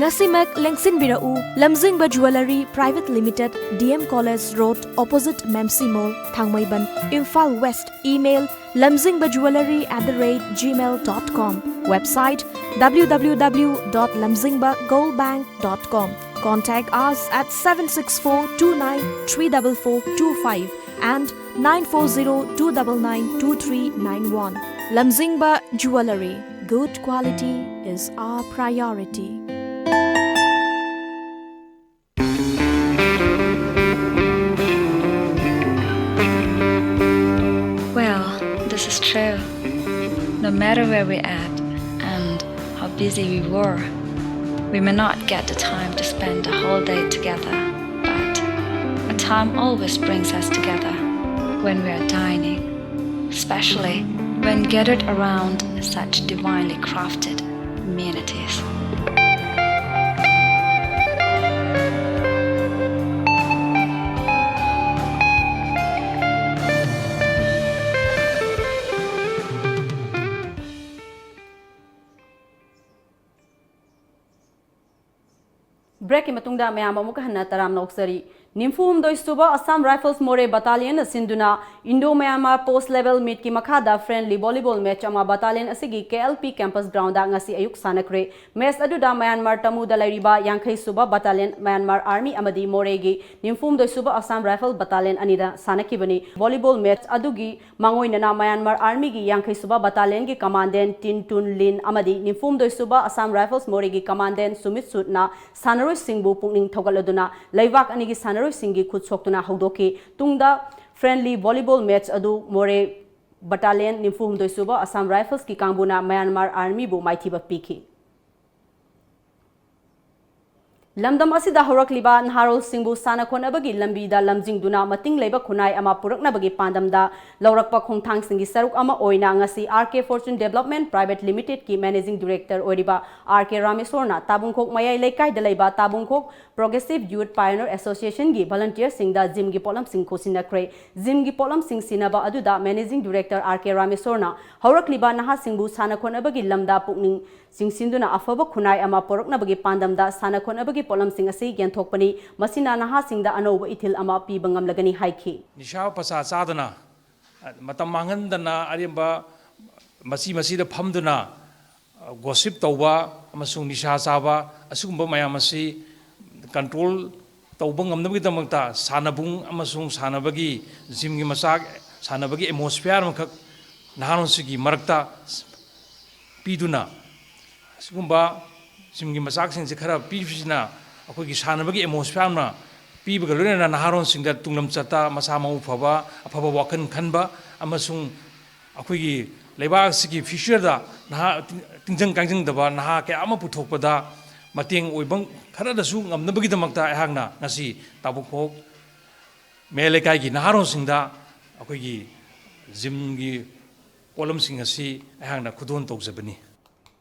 ꯉꯁꯤꯃꯛ ꯂꯦꯡꯁꯤꯟꯕꯤꯔꯛꯎ, Lamzingba jewellery private limited, D M college road, opposite ꯃꯦꯝꯁꯤ mall, Thangmeiband, Imphal west. Email: lamzingbajuwellery at the rate gmail dot com. Website: w w w dot lamzingba gold bank dot com. Contact us at seven six four two nine three double four two five and nine four zero two double nine two three nine one. Lamzingba Jewellery. Good quality is our priority. Well, this is true. No matter where we're at and how busy we were, we may not get the time to spend the whole day together, but a time always brings us together when we are dining, especially when gathered around such divinely crafted amenities. Breakꯀꯤ ꯃꯇꯨꯡꯗ ꯃꯌꯥꯝ ꯑꯃꯨꯛ ꯍꯟꯅ ꯇꯔꯥꯝꯅ ꯑꯣꯛꯆꯔꯤ꯫ ꯅꯤꯐꯨ ꯍꯨꯝꯗꯣꯏ ꯁꯨꯕ Assam Rifles Moreh Battalionꯅ ꯁꯤꯟꯗꯨꯅ Indo Myanmar Post Level Meetꯀꯤ ꯃꯈꯥꯗ friendly volleyball match ꯑꯃ battalion ꯑꯁꯤꯒꯤ K L P campus groundꯗ ꯉꯁꯤ ꯑꯌꯨꯛ ꯁꯥꯟꯅꯈ꯭ꯔꯦ꯫ Match ꯑꯗꯨꯗ ꯃ꯭ꯌꯥꯟꯃꯥꯔ ꯇꯃꯨꯗ ꯂꯩꯔꯤꯕ ꯌꯥꯡꯈꯩ ꯁꯨꯕ Battalion, ꯃ꯭ꯌꯥꯟꯃꯥꯔ Army ꯑꯃꯗꯤ ꯃꯣꯔꯦꯒꯤ ꯅꯤꯐꯨ ꯍꯨꯝꯗꯣꯏ ꯁꯨꯕ Assam Rifle Battalion ꯑꯅꯤꯗ ꯁꯥꯟꯅꯈꯤꯕꯅꯤ꯫ Volleyball match ꯑꯗꯨꯒꯤ ꯃꯥꯡꯑꯣꯏꯅꯅ ꯃ꯭ꯌꯥꯟꯃꯥꯔ Armyꯒꯤ ꯌꯥꯡꯈꯩ ꯁꯨꯕ Battalionꯒꯤ Commandant Tin Tun Lin ꯑꯃꯗꯤ ꯅꯤꯐꯨ ꯍꯨꯝꯗꯣꯏ ꯁꯨꯕ Assam Rifles Morehꯒꯤ Commandant Sumit Soodꯅ ꯁꯥꯟꯅꯔꯣꯏꯁꯤꯡꯕꯨ ꯄꯨꯛꯅꯤꯡ ꯊꯧꯒꯠꯂꯗꯨꯅ ꯂꯩꯕꯥꯛ ꯑꯅꯤꯒꯤ ꯁꯥꯟꯅꯔꯣꯏꯁꯤꯡꯒꯤ ꯈꯨꯠ ꯁꯣꯛꯇꯨꯅ ꯍꯧꯗꯣꯛꯈꯤ꯫ ꯇꯨꯡꯗ friendly volleyball match ꯑꯗꯨ ꯃꯣꯔꯦ Battalion ꯅꯤꯐꯨ ꯍꯨꯝꯗꯣꯏ ꯁꯨꯕ Assam Riflesꯀꯤ ꯀꯥꯡꯕꯨꯅ ꯃ꯭ꯌꯥꯟꯃꯥꯔ Armyꯕꯨ ꯃꯥꯏꯊꯤꯕ ꯄꯤꯈꯤ꯫ ꯂꯝꯗꯝ ꯑꯁꯤꯗ ꯍꯧꯔꯛꯂꯤꯕ ꯅꯍꯥꯔꯣꯜꯁꯤꯡꯕꯨ ꯁꯥꯟꯅ ꯈꯣꯠꯅꯕꯒꯤ ꯂꯝꯕꯤꯗ ꯂꯝꯖꯤꯡꯗꯨꯅ ꯃꯇꯤꯡ ꯂꯩꯕ ꯈꯨꯟꯅꯥꯏ ꯑꯃ ꯄꯨꯔꯛꯅꯕꯒꯤ ꯄꯥꯟꯗꯝꯗ ꯂꯧꯔꯛꯄ ꯈꯣꯡꯊꯥꯡꯁꯤꯡꯒꯤ ꯁꯔꯨꯛ ꯑꯃ ꯑꯣꯏꯅ ꯉꯁꯤ R K Fortune Development Private Limitedꯀꯤ Managing Director ꯑꯣꯏꯔꯤꯕ R K ꯔꯥꯃꯦꯁꯣꯔꯅ ꯇꯥꯕꯨꯡꯈꯣꯛ ꯃꯌꯥꯏ ꯂꯩꯀꯥꯏꯗ ꯂꯩꯕ ꯇꯥꯕꯨꯡꯈꯣꯛ Progressive Youth Pioneer Associationꯒꯤ volunteerꯁꯤꯡꯗ gymꯒꯤ ꯄꯣꯠꯂꯝꯁꯤꯡ ꯈꯨꯠꯁꯤꯟꯅꯈ꯭ꯔꯦ꯫ Gymꯒꯤ ꯄꯣꯠꯂꯝꯁꯤꯡ ꯁꯤꯟꯅꯕ ꯑꯗꯨꯗ Managing Director R K ꯔꯥꯃꯦꯁꯣꯔꯅ ꯍꯧꯔꯛꯂꯤꯕ ꯅꯍꯥꯁꯤꯡꯕꯨ ꯁꯥꯟꯅ ꯈꯣꯠꯅꯕꯒꯤ ꯂꯝꯗ ꯄꯨꯛꯅꯤꯡ ꯆꯤꯡꯁꯤꯟꯗꯨꯅ ꯑꯐꯕ ꯈꯨꯟꯅꯥꯏ ꯑꯃ ꯄꯨꯔꯛꯅꯕꯒꯤ ꯄꯥꯟꯗꯝꯗ ꯁꯥꯟꯅ ꯈꯣꯠꯅꯕꯒꯤ ꯄꯣꯠꯂꯝꯁꯤꯡ ꯑꯁꯤ ꯌꯦꯟꯊꯣꯛꯄꯅꯤ꯫ ꯃꯁꯤꯅ ꯅꯍꯥꯁꯤꯡꯗ ꯑꯅꯧꯕ ꯏꯊꯤꯜ ꯑꯃ ꯄꯤꯕ ꯉꯝꯂꯒꯅꯤ ꯍꯥꯏꯈꯤ꯫ ꯅꯤꯁꯥ ꯄꯁꯥ ꯆꯥꯗꯅ, ꯃꯇꯝ ꯃꯥꯡꯍꯟꯗꯅ ꯑꯔꯦꯝꯕ ꯃꯆꯤ ꯃꯆꯤꯗ ꯐꯝꯗꯨꯅ, gossip ꯇꯧꯕ ꯑꯃꯁꯨꯡ ꯅꯤꯁꯥ ꯆꯥꯕ ꯑꯁꯤꯒꯨꯝꯕ ꯃꯌꯥꯝ ꯑꯁꯤ control ꯇꯧꯕ ꯉꯝꯅꯕꯒꯤꯗꯃꯛꯇ ꯁꯥꯟꯅꯕꯨꯡ ꯑꯃꯁꯨꯡ ꯁꯥꯟꯅꯕꯒꯤ gymꯒꯤ ꯃꯆꯥꯛ, ꯁꯥꯟꯅꯕꯒꯤ atmosphere ꯑꯃꯈꯛ ꯅꯍꯥꯔꯣꯜꯁꯤꯡꯒꯤ ꯃꯔꯛꯇ ꯄꯤꯗꯨꯅ, ꯑꯁꯤꯒꯨꯝꯕ gymꯒꯤ ꯃꯆꯥꯛꯁꯤꯡꯁꯦ ꯈꯔ ꯄꯤꯕꯁꯤꯅ ꯑꯩꯈꯣꯏꯒꯤ ꯁꯥꯟꯅꯕꯒꯤ atmosphere ꯑꯃ ꯄꯤꯕꯒ ꯂꯣꯏꯅꯅ ꯅꯍꯥꯔꯣꯜꯁꯤꯡꯗ ꯇꯨꯡ ꯂꯝꯆꯠꯇ ꯃꯁꯥ ꯃꯎ ꯐꯕ, ꯑꯐꯕ ꯋꯥꯈꯜ ꯈꯟꯕ ꯑꯃꯁꯨꯡ ꯑꯩꯈꯣꯏꯒꯤ ꯂꯩꯕꯥꯛ ꯑꯁꯤꯒꯤ futureꯗ ꯅꯍꯥ ꯇꯤꯡꯖꯪ ꯀꯥꯏꯖꯪꯗꯕ ꯅꯍꯥ ꯀꯌꯥ ꯑꯃ ꯄꯨꯊꯣꯛꯄꯗ ꯃꯇꯦꯡ ꯑꯣꯏꯕ ꯈꯔꯗꯁꯨ ꯉꯝꯅꯕꯒꯤꯗꯃꯛꯇ ꯑꯩꯍꯥꯛꯅ ꯉꯁꯤ ꯇꯥꯕꯨꯡꯈꯣꯛ ꯃꯌꯥꯏ ꯂꯩꯀꯥꯏꯒꯤ ꯅꯍꯥꯔꯣꯜꯁꯤꯡꯗ ꯑꯩꯈꯣꯏꯒꯤ gymꯒꯤ ꯄꯣꯠꯂꯝꯁꯤꯡ ꯑꯁꯤ ꯑꯩꯍꯥꯛꯅ ꯈꯨꯗꯣꯜ ꯇꯧꯖꯕꯅꯤ꯫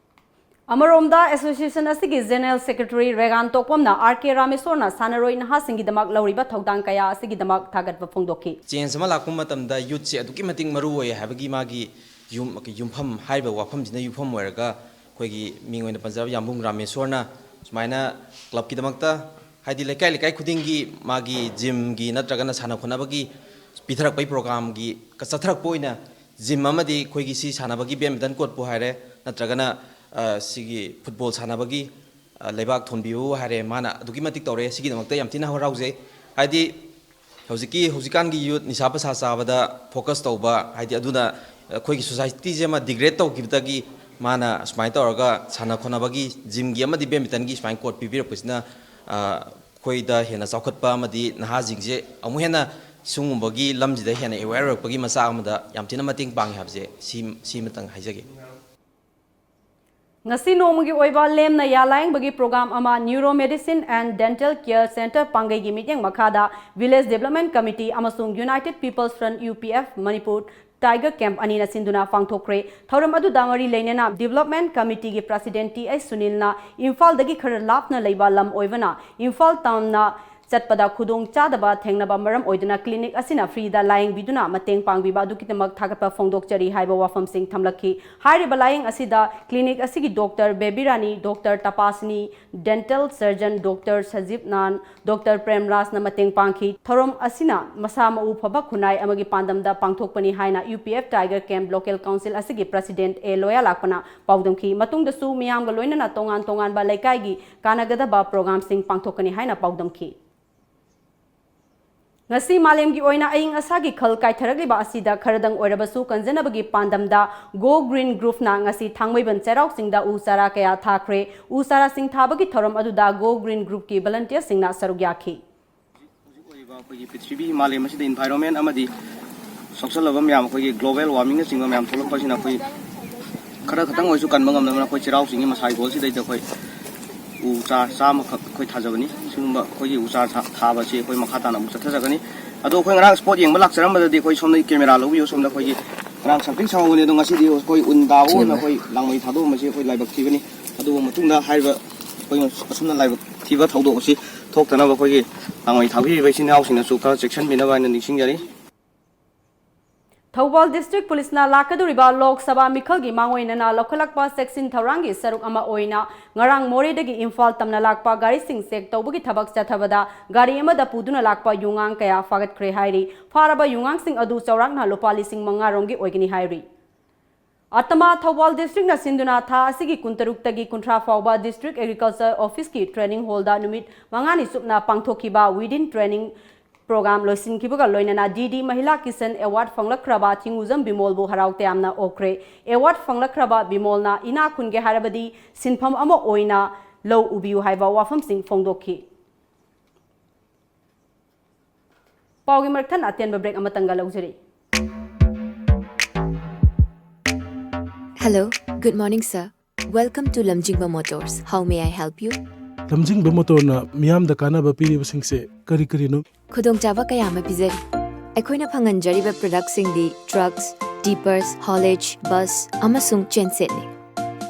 ꯑꯃꯔꯣꯝꯗ association ꯑꯁꯤꯒꯤ General Secretary ꯔꯦꯒꯥꯟ ꯇꯣꯛꯄꯝꯅ R K ꯔꯥꯃꯦꯁꯣꯔꯅ ꯁꯥꯟꯅꯔꯣꯏ ꯅꯍꯥꯁꯤꯡꯒꯤꯗꯃꯛ ꯂꯧꯔꯤꯕ ꯊꯧꯗꯥꯡ ꯀꯌꯥ ꯑꯁꯤꯒꯤꯗꯃꯛ ꯊꯥꯒꯠꯄ ꯐꯣꯡꯗꯣꯛꯈꯤ꯫ Change ꯑꯃ ꯂꯥꯛꯄ ꯃꯇꯝꯗ youthꯁꯦ ꯑꯗꯨꯛꯀꯤ ꯃꯇꯤꯛ ꯃꯔꯨ ꯑꯣꯏ ꯍꯥꯏꯕꯒꯤ ꯃꯥꯒꯤ ꯌꯨꯝ-, ꯌꯨꯝꯐꯝ ꯍꯥꯏꯔꯤꯕ ꯋꯥꯐꯝꯁꯤꯅ ꯌꯨꯝꯐꯝ ꯑꯣꯏꯔꯒ ꯑꯩꯈꯣꯏꯒꯤ ꯃꯤꯡ ꯑꯣꯏꯅ ꯄꯟꯖꯕ ꯌꯥꯝꯕꯨꯡ ꯔꯥꯃꯦꯁꯣꯔꯅ ꯁꯨꯃꯥꯏꯅ clubꯀꯤꯗꯃꯛꯇ ꯍꯥꯏꯗꯤ ꯂꯩꯀꯥꯏ ꯂꯩꯀꯥꯏ ꯈꯨꯗꯤꯡꯒꯤ ꯃꯥꯒꯤ ꯖꯤꯝꯒꯤ ꯅꯠꯇ꯭ꯔꯒꯅ ꯁꯥꯟꯅ ꯈꯣꯠꯅꯕꯒꯤ ꯄꯤꯊꯔꯛꯄꯒꯤ ꯄ꯭ꯔꯣꯒꯥꯝꯒꯤ ꯆꯠꯊꯔꯛꯄ ꯑꯣꯏꯅ ꯖꯤꯝ ꯑꯃꯗꯤ ꯑꯩꯈꯣꯏꯒꯤ ꯁꯤ ꯁꯥꯟꯅꯕꯒꯤ badminton courtꯄꯨ ꯍꯥꯏꯔꯦ, ꯅꯠꯇ꯭ꯔꯒꯅ, ꯑ, ꯁꯤꯒꯤ ꯐꯨꯠꯕꯣꯜ ꯁꯥꯟꯅꯕꯒꯤ, ꯑ, ꯂꯩꯕꯥꯛ ꯊꯣꯟꯕꯤꯕꯕꯨ ꯍꯥꯏꯔꯦ, ꯃꯥꯅ ꯑꯗꯨꯛꯀꯤ ꯃꯇꯤꯛ ꯇꯧꯔꯛꯑꯦ꯫ ꯁꯤꯒꯤꯗꯃꯛꯇ ꯌꯥꯝ ꯊꯤꯅ ꯍꯔꯥꯎꯖꯩ꯫ ꯍꯥꯏꯗꯤ ꯍꯧꯖꯤꯛꯀꯤ, ꯍꯧꯖꯤꯛꯀꯥꯟꯒꯤ youth ꯅꯤꯁꯥ ꯄꯁꯥ ꯆꯥꯕꯗ focus ꯇꯧꯕ, ꯍꯥꯏꯗꯤ ꯑꯗꯨꯅ ꯑꯩꯈꯣꯏꯒꯤ societyꯁꯦ ꯑꯃ degrade ꯇꯧꯈꯤꯕꯗꯒꯤ ꯃꯥꯅ ꯁꯨꯃꯥꯏꯅ ꯇꯧꯔꯒ ꯁꯥꯟꯅ ꯈꯣꯠꯅꯕꯒꯤ ꯖꯤꯝꯒꯤ ꯑꯃꯗꯤ badmintonꯒꯤ ꯁꯨꯃꯥꯏꯅ court ꯄꯤꯕꯤꯔꯛꯄꯁꯤꯅ, ꯑ, ꯑꯩꯈꯣꯏꯗ ꯍꯦꯟꯅ ꯆꯥꯎꯈꯠꯄ ꯑꯃꯗꯤ ꯅꯍꯥꯁꯤꯡꯁꯦ ꯑꯃꯨꯛ ꯍꯦꯟꯅ ꯁꯤꯒꯨꯝꯕꯒꯤ ꯂꯝꯁꯤꯗ ꯍꯦꯟꯅ aware ꯑꯣꯏꯔꯛꯄꯒꯤ ꯃꯆꯥꯛ ꯑꯃꯗ ꯌꯥꯝ ꯊꯤꯅ ꯃꯇꯦꯡ ꯄꯥꯡꯉꯦ ꯍꯥꯏꯕꯁꯦ ꯁꯤ, ꯁꯤꯃꯇꯪ ꯍꯥꯏꯖꯒꯦ꯫ ꯉꯁꯤ ꯅꯣꯡꯃꯒꯤ ꯑꯣꯏꯕ ꯂꯦꯝꯅ ꯌꯥ ꯂꯥꯌꯦꯡꯕꯒꯤ program ꯑꯃ Neuromedicine and Dental Care Centre ꯄꯥꯡꯒꯩꯒꯤ ꯃꯤꯠꯌꯦꯡ ꯃꯈꯥꯗ Village Development Committee ꯑꯃꯁꯨꯡ United People's Front, U P F, Manipur Tiger Camp ꯑꯅꯤꯅ ꯁꯤꯟꯗꯨꯅ ꯄꯥꯡꯊꯣꯛꯈ꯭ꯔꯦ꯫ ꯊꯧꯔꯝ ꯑꯗꯨꯗ ꯃꯔꯤ ꯂꯩꯅꯅ Development Committeeꯒꯤ President T H ꯁꯨꯅꯤꯜꯅ ꯏꯝꯐꯥꯜꯗꯒꯤ ꯈꯔ ꯂꯥꯞꯅ ꯂꯩꯕ ꯂꯝ ꯑꯣꯏꯕꯅ ꯏꯝꯐꯥꯜ townꯅ ꯆꯠꯄꯗ ꯈꯨꯗꯣꯡ ꯆꯥꯗꯕ ꯊꯦꯡꯅꯕ ꯃꯔꯝ ꯑꯣꯏꯗꯨꯅ clinic ꯑꯁꯤꯅ freeꯗ ꯂꯥꯌꯦꯡꯕꯤꯗꯨꯅ ꯃꯇꯦꯡ ꯄꯥꯡꯕꯤꯕ ꯑꯗꯨꯒꯤꯗꯃꯛ ꯊꯥꯒꯠꯄ ꯐꯣꯡꯗꯣꯛꯆꯔꯤ ꯍꯥꯏꯕ ꯋꯥꯐꯝꯁꯤꯡ ꯊꯝꯂꯛꯈꯤ꯫ ꯍꯥꯏꯔꯤꯕ ꯂꯥꯌꯦꯡ ꯑꯁꯤꯗ clinic ꯑꯁꯤꯒꯤ doctor ꯕꯦꯕꯤꯔꯥꯅꯤ, doctor ꯇꯄꯥꯁꯤꯅꯤ, dental surgeon doctor ꯁꯖꯤꯕ ꯅꯥꯟ, doctor ꯄ꯭ꯔꯦꯝꯔꯥꯖꯅ ꯃꯇꯦꯡ ꯄꯥꯡꯈꯤ꯫ ꯊꯧꯔꯝ ꯑꯁꯤꯅ ꯃꯁꯥ ꯃꯎ ꯐꯕ ꯈꯨꯟꯅꯥꯏ ꯑꯃꯒꯤ ꯄꯥꯟꯗꯝꯗ ꯄꯥꯡꯊꯣꯛꯄꯅꯤ ꯍꯥꯏꯅ U P F Tiger Camp Local Council ꯑꯁꯤꯒꯤ President A ꯂꯣꯌꯥꯂꯥꯛꯄꯅ ꯄꯥꯎꯗꯝꯈꯤ꯫ ꯃꯇꯨꯡꯗꯁꯨ ꯃꯤꯌꯥꯝꯒ ꯂꯣꯏꯅꯅ ꯇꯣꯉꯥꯟ ꯇꯣꯉꯥꯟꯕ ꯂꯩꯀꯥꯏꯒꯤ ꯀꯥꯟꯅꯒꯗꯕ programꯁꯤꯡ ꯄꯥꯡꯊꯣꯛꯀꯅꯤ ꯍꯥꯏꯅ ꯄꯥꯎꯗꯝꯈꯤ꯫ ꯉꯁꯤ ꯃꯥꯂꯦꯝꯒꯤ ꯑꯣꯏꯅ ꯑꯏꯪ ꯑꯁꯥꯒꯤ ꯈꯜ ꯀꯥꯏꯊꯔꯛꯂꯤꯕ ꯑꯁꯤꯗ ꯈꯔꯗꯪ ꯑꯣꯏꯔꯕꯁꯨ ꯀꯟꯖꯅꯕꯒꯤ ꯄꯥꯟꯗꯝꯗ Go Green Groupꯅ ꯉꯁꯤ ꯊꯥꯡꯃꯩꯕꯟ ꯆꯩꯔꯥꯎ ꯆꯤꯡꯗ ꯎ ꯆꯥꯔꯥ ꯀꯌꯥ ꯊꯥꯈ꯭ꯔꯦ꯫ ꯎ ꯆꯥꯔꯥꯁꯤꯡ ꯊꯥꯕꯒꯤ ꯊꯧꯔꯝ ꯑꯗꯨꯗ Go Green Groupꯀꯤ volunteerꯁꯤꯡꯅ ꯁꯔꯨꯛ ꯌꯥꯈꯤ꯫ ꯍꯧꯖꯤꯛ ꯑꯣꯏꯔꯤꯕ ꯑꯩꯈꯣꯏꯒꯤ ꯄ꯭ꯔꯤꯊꯤꯕꯤ ꯃꯥꯂꯦꯝ ꯑꯁꯤꯗ environment ꯑꯃꯗꯤ ꯁꯣꯛꯆꯜꯂꯕ ꯃꯌꯥꯝ, ꯑꯩꯈꯣꯏꯒꯤ global warmingꯅꯆꯤꯡꯕ ꯃꯌꯥꯝ ꯊꯣꯛꯂꯛꯄꯁꯤꯅ ꯑꯩꯈꯣꯏ ꯈꯔ ꯈꯛꯇꯪ ꯑꯣꯏꯔꯁꯨ ꯀꯟꯕ ꯉꯝꯅꯕꯅ ꯑꯩꯈꯣꯏ ꯆꯩꯔꯥꯎ ꯆꯤꯡꯒꯤ ꯃꯁꯥ ꯍꯤꯒꯣꯜꯁꯤꯗꯩꯗ ꯑꯩꯈꯣꯏ ꯎ ꯆꯥꯔ ꯆꯥꯝꯃꯈꯛ ꯑꯩꯈꯣꯏ ꯊꯥꯖꯕꯅꯤ꯫ ꯁꯤꯒꯨꯝꯕ ꯑꯩꯈꯣꯏꯒꯤ ꯎ ꯆꯥꯔ ꯊꯥ-, ꯊꯥꯕꯁꯤ ꯑꯩꯈꯣꯏ ꯃꯈꯥ ꯇꯥꯅ ꯑꯃꯨꯛ ꯆꯠꯊꯖꯒꯅꯤ꯫ ꯑꯗꯣ ꯑꯩꯈꯣꯏ ꯉꯔꯥꯡ sport ꯌꯦꯡꯕ ꯂꯥꯛꯆꯔꯝꯕꯗ ꯑꯩꯈꯣꯏ ꯁꯣꯝꯗ camera ꯂꯧꯕꯤꯌꯨ꯫ ꯁꯣꯝꯗ ꯑꯩꯈꯣꯏꯒꯤ ꯉꯔꯥꯡ ꯁꯪꯇ꯭ꯔꯤꯛ ꯁꯪꯍꯧꯕꯅꯤ, ꯑꯗꯣ ꯉꯁꯤꯗꯤ ꯑꯩꯈꯣꯏ ꯎꯟ ꯇꯥꯕ ꯑꯣꯏꯅ ꯑꯩꯈꯣꯏ ꯂꯥꯡꯃꯩ ꯊꯥꯗꯣꯛꯑꯝꯕꯁꯤ ꯑꯩꯈꯣꯏ ꯂꯥꯏꯕꯛ ꯊꯤꯕꯅꯤ꯫ ꯑꯗꯨꯕꯨ ꯃꯇꯨꯡꯗ ꯍꯥꯏꯔꯤꯕ ꯑꯩꯈꯣꯏ ꯑꯁꯨꯝꯅ ꯂꯥꯏꯕꯛ ꯊꯤꯕ ꯊꯧꯗꯣꯛ ꯑꯁꯤ ꯊꯣꯛꯇꯅꯕ ꯑꯩꯈꯣꯏꯒꯤ ꯂꯥꯡꯃꯩ ꯊꯥꯕꯤꯔꯤꯕ ꯏꯆꯤꯟ ꯏꯅꯥꯎꯁꯤꯡꯅꯁꯨ ꯈꯔ ꯆꯦꯛꯁꯤꯟꯕꯤꯅꯕ ꯍꯥꯏꯅ ꯅꯤꯡꯁꯤꯡꯖꯔꯤ꯫ ꯊꯧꯕꯥꯜ District Police ꯅ ꯂꯥꯛꯀꯗꯧꯔꯤꯕ ꯂꯣꯛ ꯁꯚꯥ ꯃꯤꯈꯜꯒꯤ ꯃꯥꯡꯑꯣꯏꯅꯅ ꯂꯧꯈꯠꯂꯛꯄ ꯆꯦꯛꯁꯤꯟ ꯊꯧꯔꯥꯡꯒꯤ ꯁꯔꯨꯛ ꯑꯃ ꯑꯣꯏꯅ ꯉꯔꯥꯡ ꯃꯣꯔꯦꯗꯒꯤ ꯏꯝꯐꯥꯜ ꯇꯝꯅ ꯂꯥꯛꯄ ꯒꯥꯔꯤꯁꯤꯡ check ꯇꯧꯕꯒꯤ ꯊꯕꯛ ꯆꯠꯊꯕꯗ ꯒꯥꯔꯤ ꯑꯃꯗ ꯄꯨꯗꯨꯅ ꯂꯥꯛꯄ ꯌꯨꯉꯥꯡ ꯀꯌꯥ ꯐꯥꯒꯠꯈ꯭ꯔꯦ ꯍꯥꯏꯔꯤ꯫ ꯐꯥꯔꯕ ꯌꯨꯉꯥꯡꯁꯤꯡ ꯑꯗꯨ ꯆꯥꯎꯔꯥꯛꯅ ꯂꯨꯄꯥ ꯂꯤꯁꯤꯡ ꯃꯉꯥ ꯔꯣꯝꯒꯤ ꯑꯣꯏꯒꯅꯤ ꯍꯥꯏꯔꯤ꯫ ꯑꯇꯃꯥ ꯊꯧꯕꯥꯜ District ꯅ ꯁꯤꯟꯗꯨꯅ ꯊꯥ ꯑꯁꯤꯒꯤ ꯀꯨꯟꯇꯔꯨꯛꯇꯒꯤ ꯀꯨꯟꯊ꯭ꯔꯥ ꯐꯥꯎꯕ District Agriculture Office ꯀꯤ training hall ꯗ ꯅꯨꯃꯤꯠ ꯃꯉꯥꯅꯤ ꯆꯨꯞꯅ ꯄꯥꯡꯊꯣꯛꯈꯤꯕ weed in training program ꯂꯣꯏꯁꯤꯟꯈꯤꯕꯒ ꯂꯣꯏꯅꯅ D D ꯃꯍꯤꯂꯥ ꯀꯤꯁꯟ award ꯐꯪꯂꯛꯈ꯭ꯔꯕ ꯊꯤꯡꯉꯨꯖꯝ ꯕꯤꯃꯣꯜꯕꯨ ꯍꯔꯥꯎ ꯇꯌꯥꯝꯅ ꯑꯣꯛꯈ꯭ꯔꯦ꯫ Award ꯐꯪꯂꯛꯈ꯭ꯔꯕ ꯕꯤꯃꯣꯜꯅ ꯏꯅꯥ ꯈꯨꯟꯒꯦ ꯍꯥꯏꯔꯕꯗꯤ ꯁꯤꯟꯐꯝ ꯑꯃ ꯑꯣꯏꯅ ꯂꯧ ꯎꯕꯤꯌꯨ ꯍꯥꯏꯕ ꯋꯥꯐꯝꯁꯤꯡ ꯐꯣꯡꯗꯣꯛꯈꯤ꯫ ꯄꯥꯎꯒꯤ ꯃꯔꯛ ꯊꯠꯅ ꯑꯇꯦꯟꯕ break ꯑꯃꯇꯪꯒ ꯂꯧꯖꯔꯤ꯫ Hello, good morning, sir. Welcome to Lamjingba Motors. How may I help you? ꯂꯝꯖꯤꯡꯕ ꯃꯣꯇꯣꯔꯅ ꯃꯤꯌꯥꯝꯗ ꯀꯥꯟꯅꯕ ꯄꯤꯔꯤꯕꯁꯤꯡꯁꯦ ꯀꯔꯤ ꯀꯔꯤꯅꯣ? ꯈꯨꯗꯣꯡꯆꯥꯕ ꯀꯌꯥ ꯑꯃ ꯄꯤꯖꯔꯤ꯫ ꯑꯩꯈꯣꯏꯅ ꯐꯪꯍꯟꯖꯔꯤꯕ product ꯁꯤꯡꯗꯤ trucks, tippers, haulage, bus, ꯑꯃꯁꯨꯡ genset ꯅꯤ꯫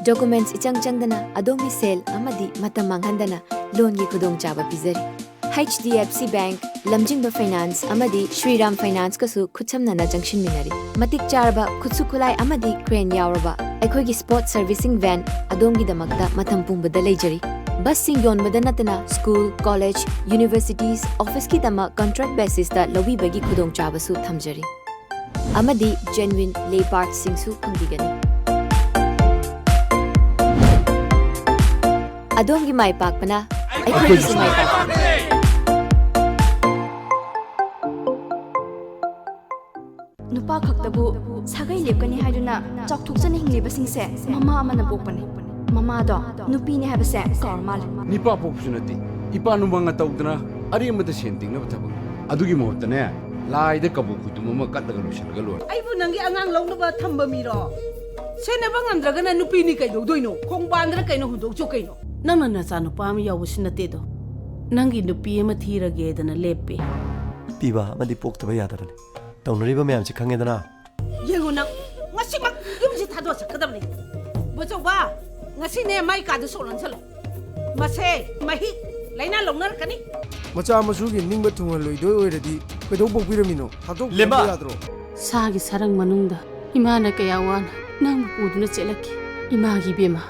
Documents ꯏꯆꯪ ꯆꯪꯗꯅ ꯑꯗꯣꯝꯒꯤ ꯁꯦꯜ ꯑꯃꯗꯤ ꯃꯇꯝ ꯃꯥꯡꯍꯟꯗꯅ loan ꯒꯤ ꯈꯨꯗꯣꯡꯆꯥꯕ ꯄꯤꯖꯔꯤ꯫ H D F C Bank, ꯂꯝꯖꯤꯡꯕ Finance ꯑꯃꯗꯤ Shriram Finance ꯀꯁꯨ ꯈꯨꯠꯁꯝꯅꯅ ꯆꯪꯁꯤꯟꯃꯤꯟꯅꯔꯤ꯫ ꯃꯇꯤꯛ ꯆꯥꯔꯕ ꯈꯨꯠꯁꯨ ꯈꯨꯠꯂꯥꯏ ꯑꯃꯗꯤ crane ꯌꯥꯎꯔꯕ ꯑꯩꯈꯣꯏꯒꯤ sport servicing van ꯑꯗꯣꯝꯒꯤꯗꯃꯛꯇ ꯃꯇꯝ ꯄꯨꯝꯕꯗ ꯂꯩꯖꯔꯤ꯫ Bus ꯁꯤꯡ ꯌꯣꯟꯕꯗ ꯅꯠꯇꯅ school, college, universities, office ꯀꯤꯗꯃꯛ contract basis ꯇ ꯂꯧꯕꯤꯕꯒꯤ ꯈꯨꯗꯣꯡꯆꯥꯕꯁꯨ ꯊꯝꯖꯔꯤ꯫ ꯑꯃꯗꯤ genuine layparts ꯁꯤꯡꯁꯨ ꯐꯪꯕꯤꯒꯅꯤ꯫ ꯑꯗꯣꯝꯒꯤ ꯃꯥꯏ ꯄꯥꯛꯄꯅ ꯑꯩꯈꯣꯏꯒꯤꯁꯨ ꯃꯥꯏ ꯄꯥꯛꯄꯅꯤ꯫ ꯅꯨꯄꯥ ꯈꯛꯇꯕꯨ ꯁꯥꯒꯩ ꯂꯦꯞꯀꯅꯤ ꯍꯥꯏꯗꯨꯅ ꯆꯥꯎꯊꯣꯛꯆꯅ ꯍꯤꯡꯂꯤꯕꯁꯤꯡꯁꯦ ꯃꯃꯥ ꯑꯃꯅ ꯄꯣꯛꯄꯅꯤ꯫ ꯃꯃꯥꯗꯣ ꯅꯨꯄꯤꯅꯦ ꯍꯥꯏꯕꯁꯦ ꯀꯥꯎꯔ ꯃꯥꯜꯂꯦ꯫ ꯅꯤꯄꯥ ꯄꯣꯛꯄꯁꯨ ꯅꯠꯇꯦ, ꯏꯄꯥ ꯅꯨꯃꯥꯡꯅ ꯇꯧꯗꯅ ꯑꯔꯦꯝꯕꯗ ꯁꯦꯟ ꯇꯤꯡꯅꯕ ꯊꯕꯛ꯫ ꯑꯗꯨꯒꯤ ꯃꯍꯨꯠꯇꯅꯦ, ꯂꯥꯏꯗ ꯀꯕꯣꯛ ꯈꯨꯗꯨꯝ ꯑꯃ ꯀꯠꯂꯒ ꯂꯣꯏꯁꯤꯜꯂꯒ ꯂꯣꯏꯔꯦ꯫ ꯑꯩꯕꯨ ꯅꯪꯒꯤ ꯑꯉꯥꯡ ꯂꯧꯅꯕ ꯊꯝꯕ ꯃꯤꯔꯣ? ꯁꯦꯟꯅꯕ ꯉꯝꯗ꯭ꯔꯒꯅ ꯅꯨꯄꯤꯅꯤ ꯀꯩꯗꯧꯗꯣꯏꯅꯣ? ꯈꯣꯡꯕꯥꯟꯗꯔ ꯀꯩꯅꯣ ꯍꯨꯟꯗꯣꯛꯆꯣ ꯀꯩꯅꯣ? ꯅꯪꯅ ꯅꯆꯥ ꯅꯨꯄꯥ ꯑꯃ ꯌꯥꯎꯕꯁꯨ ꯅꯠꯇꯦꯗꯣ꯫ ꯅꯪꯒꯤ ꯅꯨꯄꯤ ꯑꯃ ꯊꯤꯔꯒꯦꯗꯅ ꯂꯦꯞꯄꯦ꯫ ꯄꯤꯕ ꯑꯃꯗꯤ ꯄꯣꯛꯇꯕ ꯌꯥꯗꯕꯅꯤ꯫ ꯇꯧꯅꯔꯤꯕ ꯃꯌꯥꯝꯁꯤ ꯈꯪꯉꯦꯗꯅ꯫ ꯌꯦꯡꯉꯨ ꯅꯪ, ꯉꯁꯤꯃꯛ ꯌꯨꯝꯁꯤ ꯊꯥꯗꯣꯛꯑ ꯆꯠꯀꯗꯕꯅꯤ꯫ ꯕꯣꯆꯧꯕ, ꯉꯁꯤꯅꯦ ꯃꯥꯏ ꯀꯥꯗ ꯁꯣꯛ ꯂꯣꯟꯁꯜꯂꯣ꯫ ꯃꯁꯦ ꯃꯍꯤꯛ ꯂꯥꯏꯅꯥ ꯂꯧꯅꯔꯛꯀꯅꯤ꯫ ꯃꯆꯥ ꯃꯁꯨꯒꯤ ꯅꯤꯡꯕ ꯊꯨꯡꯍꯜꯂꯣꯏꯗꯣꯏ ꯑꯣꯏꯔꯗꯤ ꯀꯩꯗꯧ ꯄꯣꯛꯄꯤꯔꯝꯃꯤꯅꯣ? ꯊꯥꯗꯣꯛꯄꯤꯔꯝꯕ ꯂꯦꯝꯕ! ꯌꯥꯗ꯭ꯔꯣ? ꯁꯥꯒꯤ ꯁꯔꯪ ꯃꯅꯨꯡꯗ ꯏꯃꯥꯅ ꯀꯌꯥ ꯋꯥꯅ ꯅꯪꯕꯨ ꯄꯨꯗꯨꯅ ꯆꯦꯜꯂꯛꯈꯤ꯫ ꯏꯃꯥꯒꯤ ꯏꯕꯦꯝꯃ,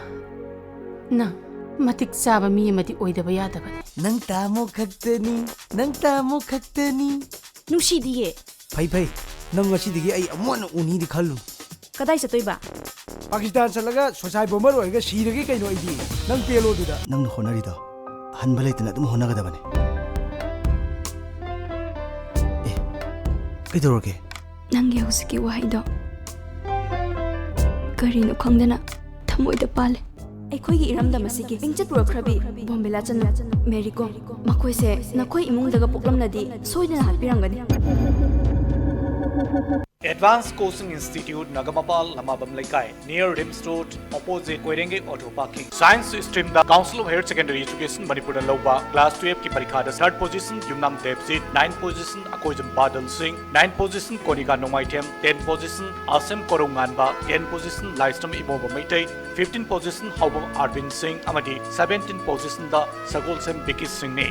ꯅꯪ ꯃꯇꯤꯛ ꯆꯥꯕ ꯃꯤ ꯑꯃꯗꯤ ꯑꯣꯏꯗꯕ ꯌꯥꯗꯕꯅꯤ꯫ ꯅꯪ ꯇꯥꯃꯣ ꯈꯛꯇꯅꯤ, ꯅꯪ ꯇꯥꯃꯣ ꯈꯛꯇꯅꯤ꯫ ꯅꯨꯡꯁꯤꯗꯤꯌꯦ꯫ ꯐꯩ ꯐꯩ, ꯅꯪ ꯉꯁꯤꯗꯒꯤ ꯑꯩ ꯑꯃꯨꯛ ꯍꯟꯅ ꯎꯅꯤꯗꯤ ꯈꯜꯂꯨ꯫ ꯀꯗꯥꯏ ꯆꯠꯇꯣꯏꯕ? ꯄꯥꯀꯤꯁꯇꯥꯟ ꯆꯠꯂꯒ ꯁꯣꯁꯥꯏ ꯕꯣꯝꯕꯔ ꯑꯣꯏꯔꯒ ꯁꯤꯔꯒꯦ ꯀꯩꯅꯣ ꯑꯩꯗꯤ꯫ ꯅꯪ ꯄꯦꯜꯂꯣ ꯑꯗꯨꯗ꯫ ꯅꯪꯅ ꯍꯣꯠꯅꯔꯤꯗꯣ ꯍꯟꯕ ꯂꯩꯇꯅ ꯑꯗꯨꯝ ꯍꯣꯠꯅꯒꯗꯕꯅꯤ꯫ ꯑꯦ, ꯀꯩꯗꯧꯔꯒꯦ? ꯅꯪꯒꯤ ꯍꯧꯖꯤꯛꯀꯤ ꯋꯥꯍꯩꯗꯣ ꯀꯔꯤꯅꯣ ꯈꯪꯗꯅ ꯊꯃꯣꯏꯗ ꯄꯥꯜꯂꯦ꯫ ꯑꯩꯈꯣꯏꯒꯤ ꯏꯔꯝꯗꯝ ꯑꯁꯤꯒꯤ ꯃꯤꯡꯆꯠ ꯄꯨꯔꯛꯈ꯭ꯔꯕꯤ ꯕꯣꯝꯕꯦꯂꯥ ꯆꯅꯨ, ꯃꯦꯔꯤ ꯀꯣꯝ, ꯃꯈꯣꯏꯁꯦ ꯅꯈꯣꯏ ꯏꯃꯨꯡꯗꯒ ꯄꯣꯛꯂꯝꯂꯗꯤ ꯁꯣꯏꯗꯅ ꯍꯥꯠꯄꯤꯔꯝꯒꯅꯤ꯫ Advanced Coaching Institute, ꯅꯒꯃꯄꯥꯜ, ꯂꯃꯥꯕꯝ ꯂꯩꯀꯥꯏ, near RIMS Road, opposite ꯀꯣꯏꯔꯦꯡꯒꯩ auto parking. Science streamꯗ Council of Higher Secondary Education ꯃꯅꯤꯄꯨꯔꯗ ꯂꯧꯕ class twelveꯀꯤ ꯄꯔꯤꯈꯥꯗ third position ꯌꯨꯝꯅꯥꯝ ꯗꯦꯕꯖꯤꯠ, ninth position ꯑꯀꯣꯏꯖꯝ ꯕꯥꯗꯜ ꯁꯤꯡ, ninth position ꯀꯣꯅꯤꯀꯥ ꯅꯣꯡꯃꯥꯏꯊꯦꯝ, tenth position ꯑꯁꯦꯝ ꯀꯣꯔꯧꯉꯥꯟꯕ, tenth position ꯂꯥꯏꯁ꯭ꯔꯝ ꯏꯃꯣꯕ ꯃꯩꯇꯩ, fifteenth position ꯍꯥꯎꯕꯝ ꯑꯥꯔꯕꯤꯟ ꯁꯤꯡ ꯑꯃꯗꯤ seventeenth positionꯗ ꯁꯒꯣꯜꯁꯦꯝ ꯕꯤꯀꯤ ꯁꯤꯡꯅꯤ꯫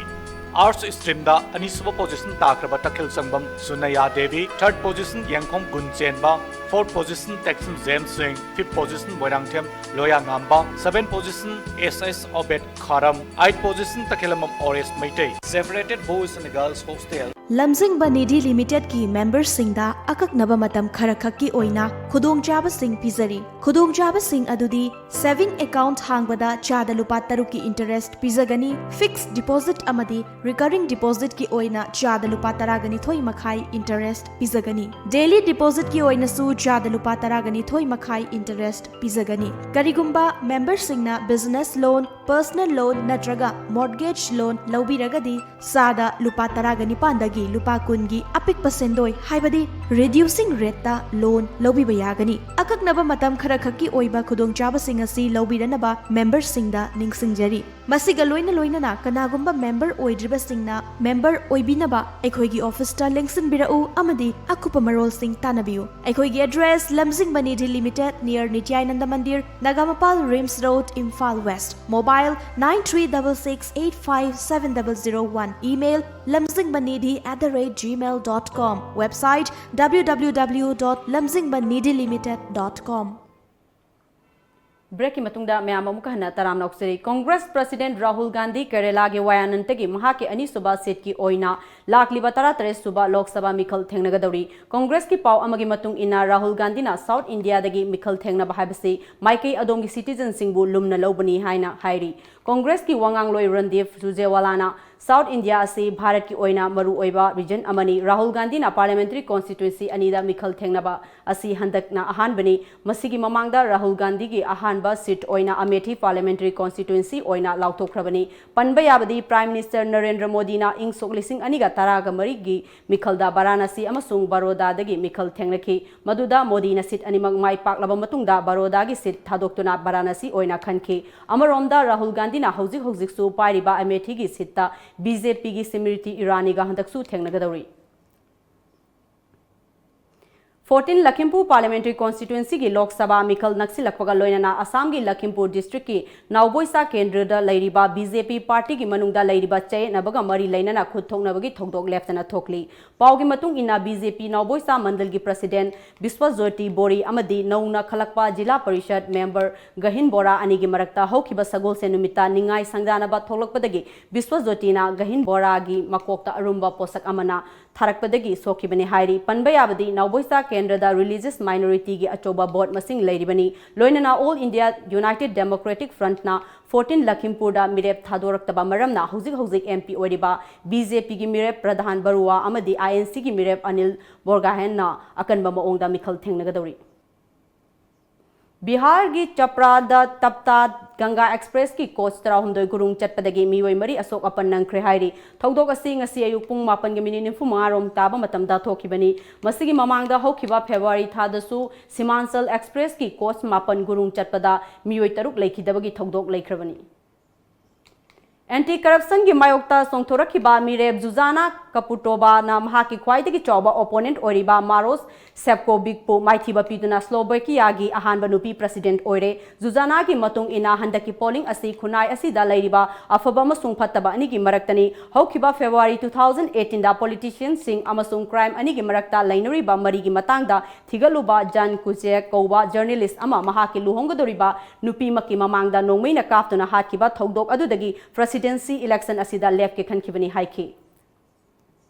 Arts streamꯗ ꯑꯅꯤꯁꯨꯕ position ꯇꯥꯈ꯭ꯔꯕ ꯇꯈꯦꯜ ꯆꯪꯕꯝ ꯁꯨꯅꯌꯥ Devi, third position Yengkhom Gunchenba, fourth position Teksam James Singh, fifth position Moirangthem Loyangamba, seventh position S S Obed Kharam, eighth position Takhellambam Oresh Meitei. Separated Boys and Girls Hostel. ꯂꯝꯖꯤꯡꯕ ꯅꯤꯙꯤ ꯂꯤꯃꯤꯇꯦꯗꯀꯤ ꯃꯦꯝꯕꯔꯁꯤꯡꯗ ꯑꯀꯛꯅꯕ ꯃꯇꯝ ꯈꯔꯈꯛꯀꯤ ꯑꯣꯏꯅ ꯈꯨꯗꯣꯡꯆꯥꯕꯁꯤꯡ ꯄꯤꯖꯔꯤ꯫ ꯈꯨꯗꯣꯡꯆꯥꯕꯁꯤꯡ ꯑꯗꯨꯗꯤ saving account ꯍꯥꯡꯕꯗ ꯆꯥꯗ ꯂꯨꯄꯥ ꯇꯔꯨꯛꯀꯤ interest ꯄꯤꯖꯒꯅꯤ, fixed deposit ꯑꯃꯗꯤ recurring depositꯀꯤ ꯑꯣꯏꯅ ꯆꯥꯗ ꯂꯨꯄꯥ ꯇꯔꯥꯒ ꯅꯤꯊꯣꯏ ꯃꯈꯥꯏ interest ꯄꯤꯖꯒꯅꯤ꯫ Daily depositꯀꯤ ꯑꯣꯏꯅꯁꯨ ꯆꯥꯗ ꯂꯨꯄꯥ ꯇꯔꯥꯒ ꯅꯤꯊꯣꯏ ꯃꯈꯥꯏ interest ꯄꯤꯖꯒꯅꯤ꯫ ꯀꯔꯤꯒꯨꯝꯕ ꯃꯦꯝꯕꯔꯁꯤꯡꯅ business loan, personal loan ꯅꯠꯇ꯭ꯔꯒ mortgage loan ꯂꯧꯕꯤꯔꯒꯗꯤ ꯆꯥꯗ ꯂꯨꯄꯥ ꯇꯔꯥꯒ ꯅꯤꯄꯥꯟꯗꯒꯤ ꯂꯨꯄꯥ ꯀꯨꯟꯒꯤ ꯑꯄꯤꯛꯄ ꯁꯦꯟꯗꯣꯏ, ꯍꯥꯏꯕꯗꯤ reducing rateꯇ loan ꯂꯧꯕꯤꯕ ꯌꯥꯒꯅꯤ꯫ ꯑꯀꯛꯅꯕ ꯃꯇꯝ ꯈꯔꯈꯛꯀꯤ ꯑꯣꯏꯕ ꯈꯨꯗꯣꯡꯆꯥꯕꯁꯤꯡ ꯑꯁꯤ ꯂꯧꯕꯤꯅꯅꯕ ꯃꯦꯝꯕꯔꯁꯤꯡꯗ ꯅꯤꯡꯁꯤꯡꯖꯔꯤ꯫ ꯃꯁꯤꯒ ꯂꯣꯏꯅ ꯂꯣꯏꯅꯅ ꯀꯅꯥꯒꯨꯝꯕ ꯃꯦꯝꯕꯔ ꯑꯣꯏꯗ꯭ꯔꯤꯕꯁꯤꯡꯅ ꯃꯦꯝꯕꯔ ꯑꯣꯏꯕꯤꯅꯕ ꯑꯩꯈꯣꯏꯒꯤ ꯑꯣꯐꯤꯁꯇ ꯂꯦꯡꯁꯤꯟꯕꯤꯔꯛꯎ ꯑꯃꯗꯤ ꯑꯀꯨꯞꯄ ꯃꯔꯣꯜꯁꯤꯡ ꯇꯥꯟꯅꯕꯤꯌꯨ꯫ ꯑꯩꯈꯣꯏꯒꯤ address, Lamzingba Nidhi limited, near Nityanand Mandir, Nagamapal, RIMS road, Imphal west. Mobile nine three double six eight five seven double zero one. Email Lamjingba Nidhi at the rate gmail dot com. Website, www dot lamjingba nidhi limited dot com. Breakꯀꯤ ꯃꯇꯨꯡꯗ ꯃꯌꯥꯝ ꯑꯃꯨꯛꯀ ꯍꯟꯅ ꯇꯔꯥꯝꯅ ꯑꯣꯛꯆꯔꯤ꯫ Congress President Rahul Gandhi ꯀꯦꯔꯦꯂꯥꯒꯤ ꯋꯥꯌꯥꯅꯟꯇꯒꯤ ꯃꯍꯥꯛꯀꯤ ꯑꯅꯤꯁꯨꯕ seatꯀꯤ ꯑꯣꯏꯅ ꯂꯥꯛꯂꯤꯕ ꯇꯔꯥꯇꯔꯦꯠ ꯁꯨꯕ ꯂꯣꯛ ꯁꯚꯥ ꯃꯤꯈꯜ ꯊꯦꯡꯅꯒꯗꯧꯔꯤ꯫ Congressꯀꯤ ꯄꯥꯎ ꯑꯃꯒꯤ ꯃꯇꯨꯡ ꯏꯟꯅ, ꯔꯥꯍꯨꯜ ꯒꯥꯟꯙꯤꯅ South Indiaꯗꯒꯤ ꯃꯤꯈꯜ ꯊꯦꯡꯅꯕ ꯍꯥꯏꯕꯁꯤ ꯃꯥꯏꯀꯩ ꯑꯗꯣꯝꯒꯤ citizenꯁꯤꯡꯕꯨ ꯂꯨꯝꯅ ꯂꯧꯕꯅꯤ ꯍꯥꯏꯅ ꯍꯥꯏꯔꯤ꯫ Congressꯀꯤ ꯋꯥꯉꯥꯡꯂꯣꯏ ꯔꯟꯗꯤꯞ ꯁꯨꯔꯖꯦꯋꯥꯂꯥꯅ South India ꯑꯁꯤ ꯚꯥꯔꯠꯀꯤ ꯑꯣꯏꯅ ꯃꯔꯨꯑꯣꯏꯕ region ꯑꯃꯅꯤ꯫ ꯔꯥꯍꯨꯜ ꯒꯥꯟꯙꯤꯅ parliamentary constituency ꯑꯅꯤꯗ ꯃꯤꯈꯜ ꯊꯦꯡꯅꯕ ꯑꯁꯤ ꯍꯟꯗꯛꯅ ꯑꯍꯥꯟꯕꯅꯤ꯫ ꯃꯁꯤꯒꯤ ꯃꯃꯥꯡꯗ ꯔꯥꯍꯨꯜ ꯒꯥꯟꯙꯤꯒꯤ ꯑꯍꯥꯟꯕ seat ꯑꯣꯏꯅ ꯑꯃꯦꯊꯤ parliamentary constituency ꯑꯣꯏꯅ ꯂꯥꯎꯊꯣꯛꯈ꯭ꯔꯕꯅꯤ꯫ ꯄꯟꯕ ꯌꯥꯕꯗꯤ, Prime Minister ꯅꯔꯦꯟꯗ꯭ꯔ ꯃꯣꯗꯤꯅ ꯏꯪ ꯁꯣꯛ ꯂꯤꯁꯤꯡ ꯑꯅꯤꯒ ꯇꯔꯥꯒ ꯃꯔꯤꯒꯤ ꯃꯤꯈꯜꯗ ꯚꯥꯔꯥꯅꯥꯁꯤ ꯑꯃꯁꯨꯡ ꯕꯔꯣꯗꯥꯗꯒꯤ ꯃꯤꯈꯜ ꯊꯦꯡꯅꯈꯤ꯫ ꯃꯗꯨꯗ ꯃꯣꯗꯤꯅ seat ꯑꯅꯤꯃꯛ ꯃꯥꯏ ꯄꯥꯛꯂꯕ ꯃꯇꯨꯡꯗ ꯕꯔꯣꯗꯥꯒꯤ seat ꯊꯥꯗꯣꯛꯇꯨꯅ ꯚꯥꯔꯥꯅꯥꯁꯤ ꯑꯣꯏꯅ ꯈꯟꯈꯤ꯫ ꯑꯃꯔꯣꯝꯗ, ꯔꯥꯍꯨꯜ ꯒꯥꯟꯙꯤꯅ ꯍꯧꯖꯤꯛ ꯍꯧꯖꯤꯛꯁꯨ ꯄꯥꯏꯔꯤꯕ ꯑꯃꯦꯊꯤꯒꯤ seatꯇ BJPꯒꯤ ꯁ꯭ꯃ꯭ꯔꯤꯇꯤ ꯏꯔꯥꯅꯤꯒ ꯍꯟꯗꯛꯁꯨ ꯊꯦꯡꯅꯒꯗꯧꯔꯤ꯫ Fourteen ꯂꯈꯤꯝꯄꯨꯔ parliamentary constituencyꯒꯤ ꯂꯣꯛ ꯁꯚꯥ ꯃꯤꯈꯜ ꯅꯛꯁꯤꯜꯂꯛꯄꯒ ꯂꯣꯏꯅꯅ ꯑꯁꯥꯝꯒꯤ ꯂꯈꯤꯝꯄꯨꯔ districtꯀꯤ ꯅꯥꯎꯕꯣꯏꯁꯥ ꯀꯦꯟꯗ꯭ꯔꯗ ꯂꯩꯔꯤꯕ BJP partyꯒꯤ ꯃꯅꯨꯡꯗ ꯂꯩꯔꯤꯕ ꯆꯌꯦꯠꯅꯕꯒ ꯃꯔꯤ ꯂꯩꯅꯅ ꯈꯨꯠ ꯊꯣꯛꯅꯕꯒꯤ ꯊꯧꯗꯣꯛ ꯂꯦꯞꯇꯅ ꯊꯣꯛꯂꯤ꯫ ꯄꯥꯎꯒꯤ ꯃꯇꯨꯡ ꯏꯟꯅ, BJP ꯅꯥꯎꯕꯣꯏꯁꯥ ꯃꯟꯗꯜꯒꯤ president ꯕꯤꯁ꯭ꯋꯖꯣꯇꯤ ꯕꯣꯔꯤ ꯑꯃꯗꯤ ꯅꯧꯅ ꯈꯜꯂꯛꯄ ꯖꯤꯂꯥ ꯄꯔꯤꯁꯗ member ꯒꯍꯤꯟ ꯕꯣꯔꯥ ꯑꯅꯤꯒꯤ ꯃꯔꯛꯇ ꯍꯧꯈꯤꯕ ꯁꯒꯣꯜꯁꯦꯟ ꯅꯨꯃꯤꯠꯇ ꯅꯤꯡꯉꯥꯏ ꯁꯪꯗꯥꯅꯕ ꯊꯣꯛꯂꯛꯄꯗꯒꯤ ꯕꯤꯁ꯭ꯋꯖꯣꯇꯤꯅ ꯒꯍꯤꯟ ꯕꯣꯔꯥꯒꯤ ꯃꯀꯣꯛꯇ ꯑꯔꯨꯝꯕ ꯄꯣꯠꯁꯛ ꯑꯃꯅ ꯊꯥꯔꯛꯄꯗꯒꯤ ꯁꯣꯛꯈꯤꯕꯅꯤ ꯍꯥꯏꯔꯤ꯫ ꯄꯟꯕ ꯌꯥꯕꯗꯤ, ꯅꯥꯎꯕꯣꯏꯁꯥ ꯀꯦꯟꯗ꯭ꯔꯗ religious minorityꯒꯤ ꯑꯆꯧꯕ vote ꯃꯁꯤꯡ ꯂꯩꯔꯤꯕꯅꯤ꯫ ꯂꯣꯏꯅꯅ All India United Democratic Frontꯅ fourteen ꯂꯈꯤꯝꯄꯨꯔꯗ ꯃꯤꯔꯦꯞ ꯊꯥꯗꯣꯔꯛꯇꯕ ꯃꯔꯝꯅ ꯍꯧꯖꯤꯛ ꯍꯧꯖꯤꯛ MP ꯑꯣꯏꯔꯤꯕ BJPꯒꯤ ꯃꯤꯔꯦꯞ ꯄ꯭ꯔꯙꯥꯟ ꯕꯔꯨꯋꯥ ꯑꯃꯗꯤ INCꯒꯤ ꯃꯤꯔꯦꯞ ꯑꯅꯤꯜ ꯕꯣꯔꯒꯣꯍꯦꯟꯅ ꯑꯀꯟꯕ ꯃꯑꯣꯡꯗ ꯃꯤꯈꯜ ꯊꯦꯡꯅꯒꯗꯧꯔꯤ꯫ ꯕꯤꯍꯥꯔꯒꯤ ꯆꯄ꯭ꯔꯥꯗ ꯇꯞꯇꯥ ꯒꯪꯒꯥ Expressꯀꯤ coach ꯇꯔꯥꯍꯨꯝꯗꯣꯏ ꯒꯨꯔꯨꯡ ꯆꯠꯄꯗꯒꯤ ꯃꯤꯑꯣꯏ ꯃꯔꯤ ꯑꯁꯣꯛ ꯑꯄꯟ ꯅꯪꯈ꯭ꯔꯦ ꯍꯥꯏꯔꯤ꯫ ꯊꯧꯗꯣꯛ ꯑꯁꯤ ꯉꯁꯤ ꯑꯌꯨꯛ ꯄꯨꯡ ꯃꯥꯄꯟꯒ minute ꯅꯤꯐꯨ ꯃꯉꯥ ꯔꯣꯝ ꯇꯥꯕ ꯃꯇꯝꯗ ꯊꯣꯛꯈꯤꯕꯅꯤ꯫ ꯃꯁꯤꯒꯤ ꯃꯃꯥꯡꯗ ꯍꯧꯈꯤꯕ February ꯊꯥꯗꯁꯨ ꯁꯤꯃꯥꯟꯆꯜ Expressꯀꯤ coach ꯃꯥꯄꯟ ꯒꯨꯔꯨꯡ ꯆꯠꯄꯗ ꯃꯤꯑꯣꯏ ꯇꯔꯨꯛ ꯂꯩꯈꯤꯗꯕꯒꯤ ꯊꯧꯗꯣꯛ ꯂꯩꯈ꯭ꯔꯕꯅꯤ꯫ ꯑꯦꯟꯇꯤ ꯀꯔꯞꯁꯟꯒꯤ ꯃꯥꯌꯣꯛꯇ ꯆꯣꯡꯊꯣꯔꯛꯈꯤꯕ ꯃꯤꯔꯦꯞ ꯖꯨꯖꯥꯅꯥ ꯀꯄꯨꯇꯣꯕꯥꯅ ꯃꯍꯥꯛꯀꯤ ꯈ꯭ꯋꯥꯏꯗꯒꯤ ꯆꯥꯎꯕ ꯑꯣꯄꯣꯅꯦꯟꯠ ꯑꯣꯏꯔꯤꯕ ꯃꯥꯔꯣꯁ ꯁꯦꯞꯀꯣꯕꯤꯛꯄꯨ ꯃꯥꯏꯊꯤꯕ ꯄꯤꯗꯨꯅ ꯁ꯭ꯂꯣꯚꯥꯀꯤꯌꯥꯒꯤ ꯑꯍꯥꯟꯕ ꯅꯨꯄꯤ ꯄ꯭ꯔꯦꯁꯤꯗꯦꯟꯠ ꯑꯣꯏꯔꯦ꯫ ꯖꯨꯖꯥꯅꯥꯒꯤ ꯃꯇꯨꯡ ꯏꯟꯅ, ꯍꯟꯗꯛꯀꯤ ꯄꯣꯂꯤꯡ ꯑꯁꯤ ꯈꯨꯟꯅꯥꯏ ꯑꯁꯤꯗ ꯂꯩꯔꯤꯕ ꯑꯐꯕ ꯑꯃꯁꯨꯡ ꯐꯠꯇꯕ ꯑꯅꯤꯒꯤ ꯃꯔꯛꯇꯅꯤ꯫ ꯍꯧꯈꯤꯕ ꯐꯦꯕ꯭ꯔꯨꯋꯥꯔꯤ two thousand eighteenꯗ ꯄꯣꯂꯤꯇꯤꯁꯤꯌꯟꯁꯤꯡ ꯑꯃꯁꯨꯡ ꯀ꯭ꯔꯥꯏꯝ ꯑꯅꯤꯒꯤ ꯃꯔꯛꯇ ꯂꯩꯅꯔꯤꯕ ꯃꯔꯤꯒꯤ ꯃꯇꯥꯡꯗ ꯊꯤꯒꯠꯂꯨꯕ ꯖꯥꯟ ꯀꯨꯖꯦꯛ ꯀꯧꯕ ꯖꯔꯅꯦꯂꯤꯁ꯭ꯠ ꯑꯃ ꯃꯍꯥꯛꯀꯤ ꯂꯨꯍꯣꯡꯒꯗꯧꯔꯤꯕ ꯅꯨꯄꯤꯃꯛꯀꯤ ꯃꯃꯥꯡꯗ ꯅꯣꯡꯃꯩꯅ ꯀꯥꯞꯇꯨꯅ ꯍꯥꯠꯈꯤꯕ ꯊꯧꯗꯣꯛ ꯑꯗꯨꯗꯒꯤ ꯄ꯭ꯔꯦꯁꯤꯗꯦꯟꯁꯤ ꯏꯂꯦꯛꯁꯟ ꯑꯁꯤꯗ ꯂꯦꯞꯀꯦ ꯈꯟꯈꯤꯕꯅꯤ ꯍꯥꯏꯈꯤ꯫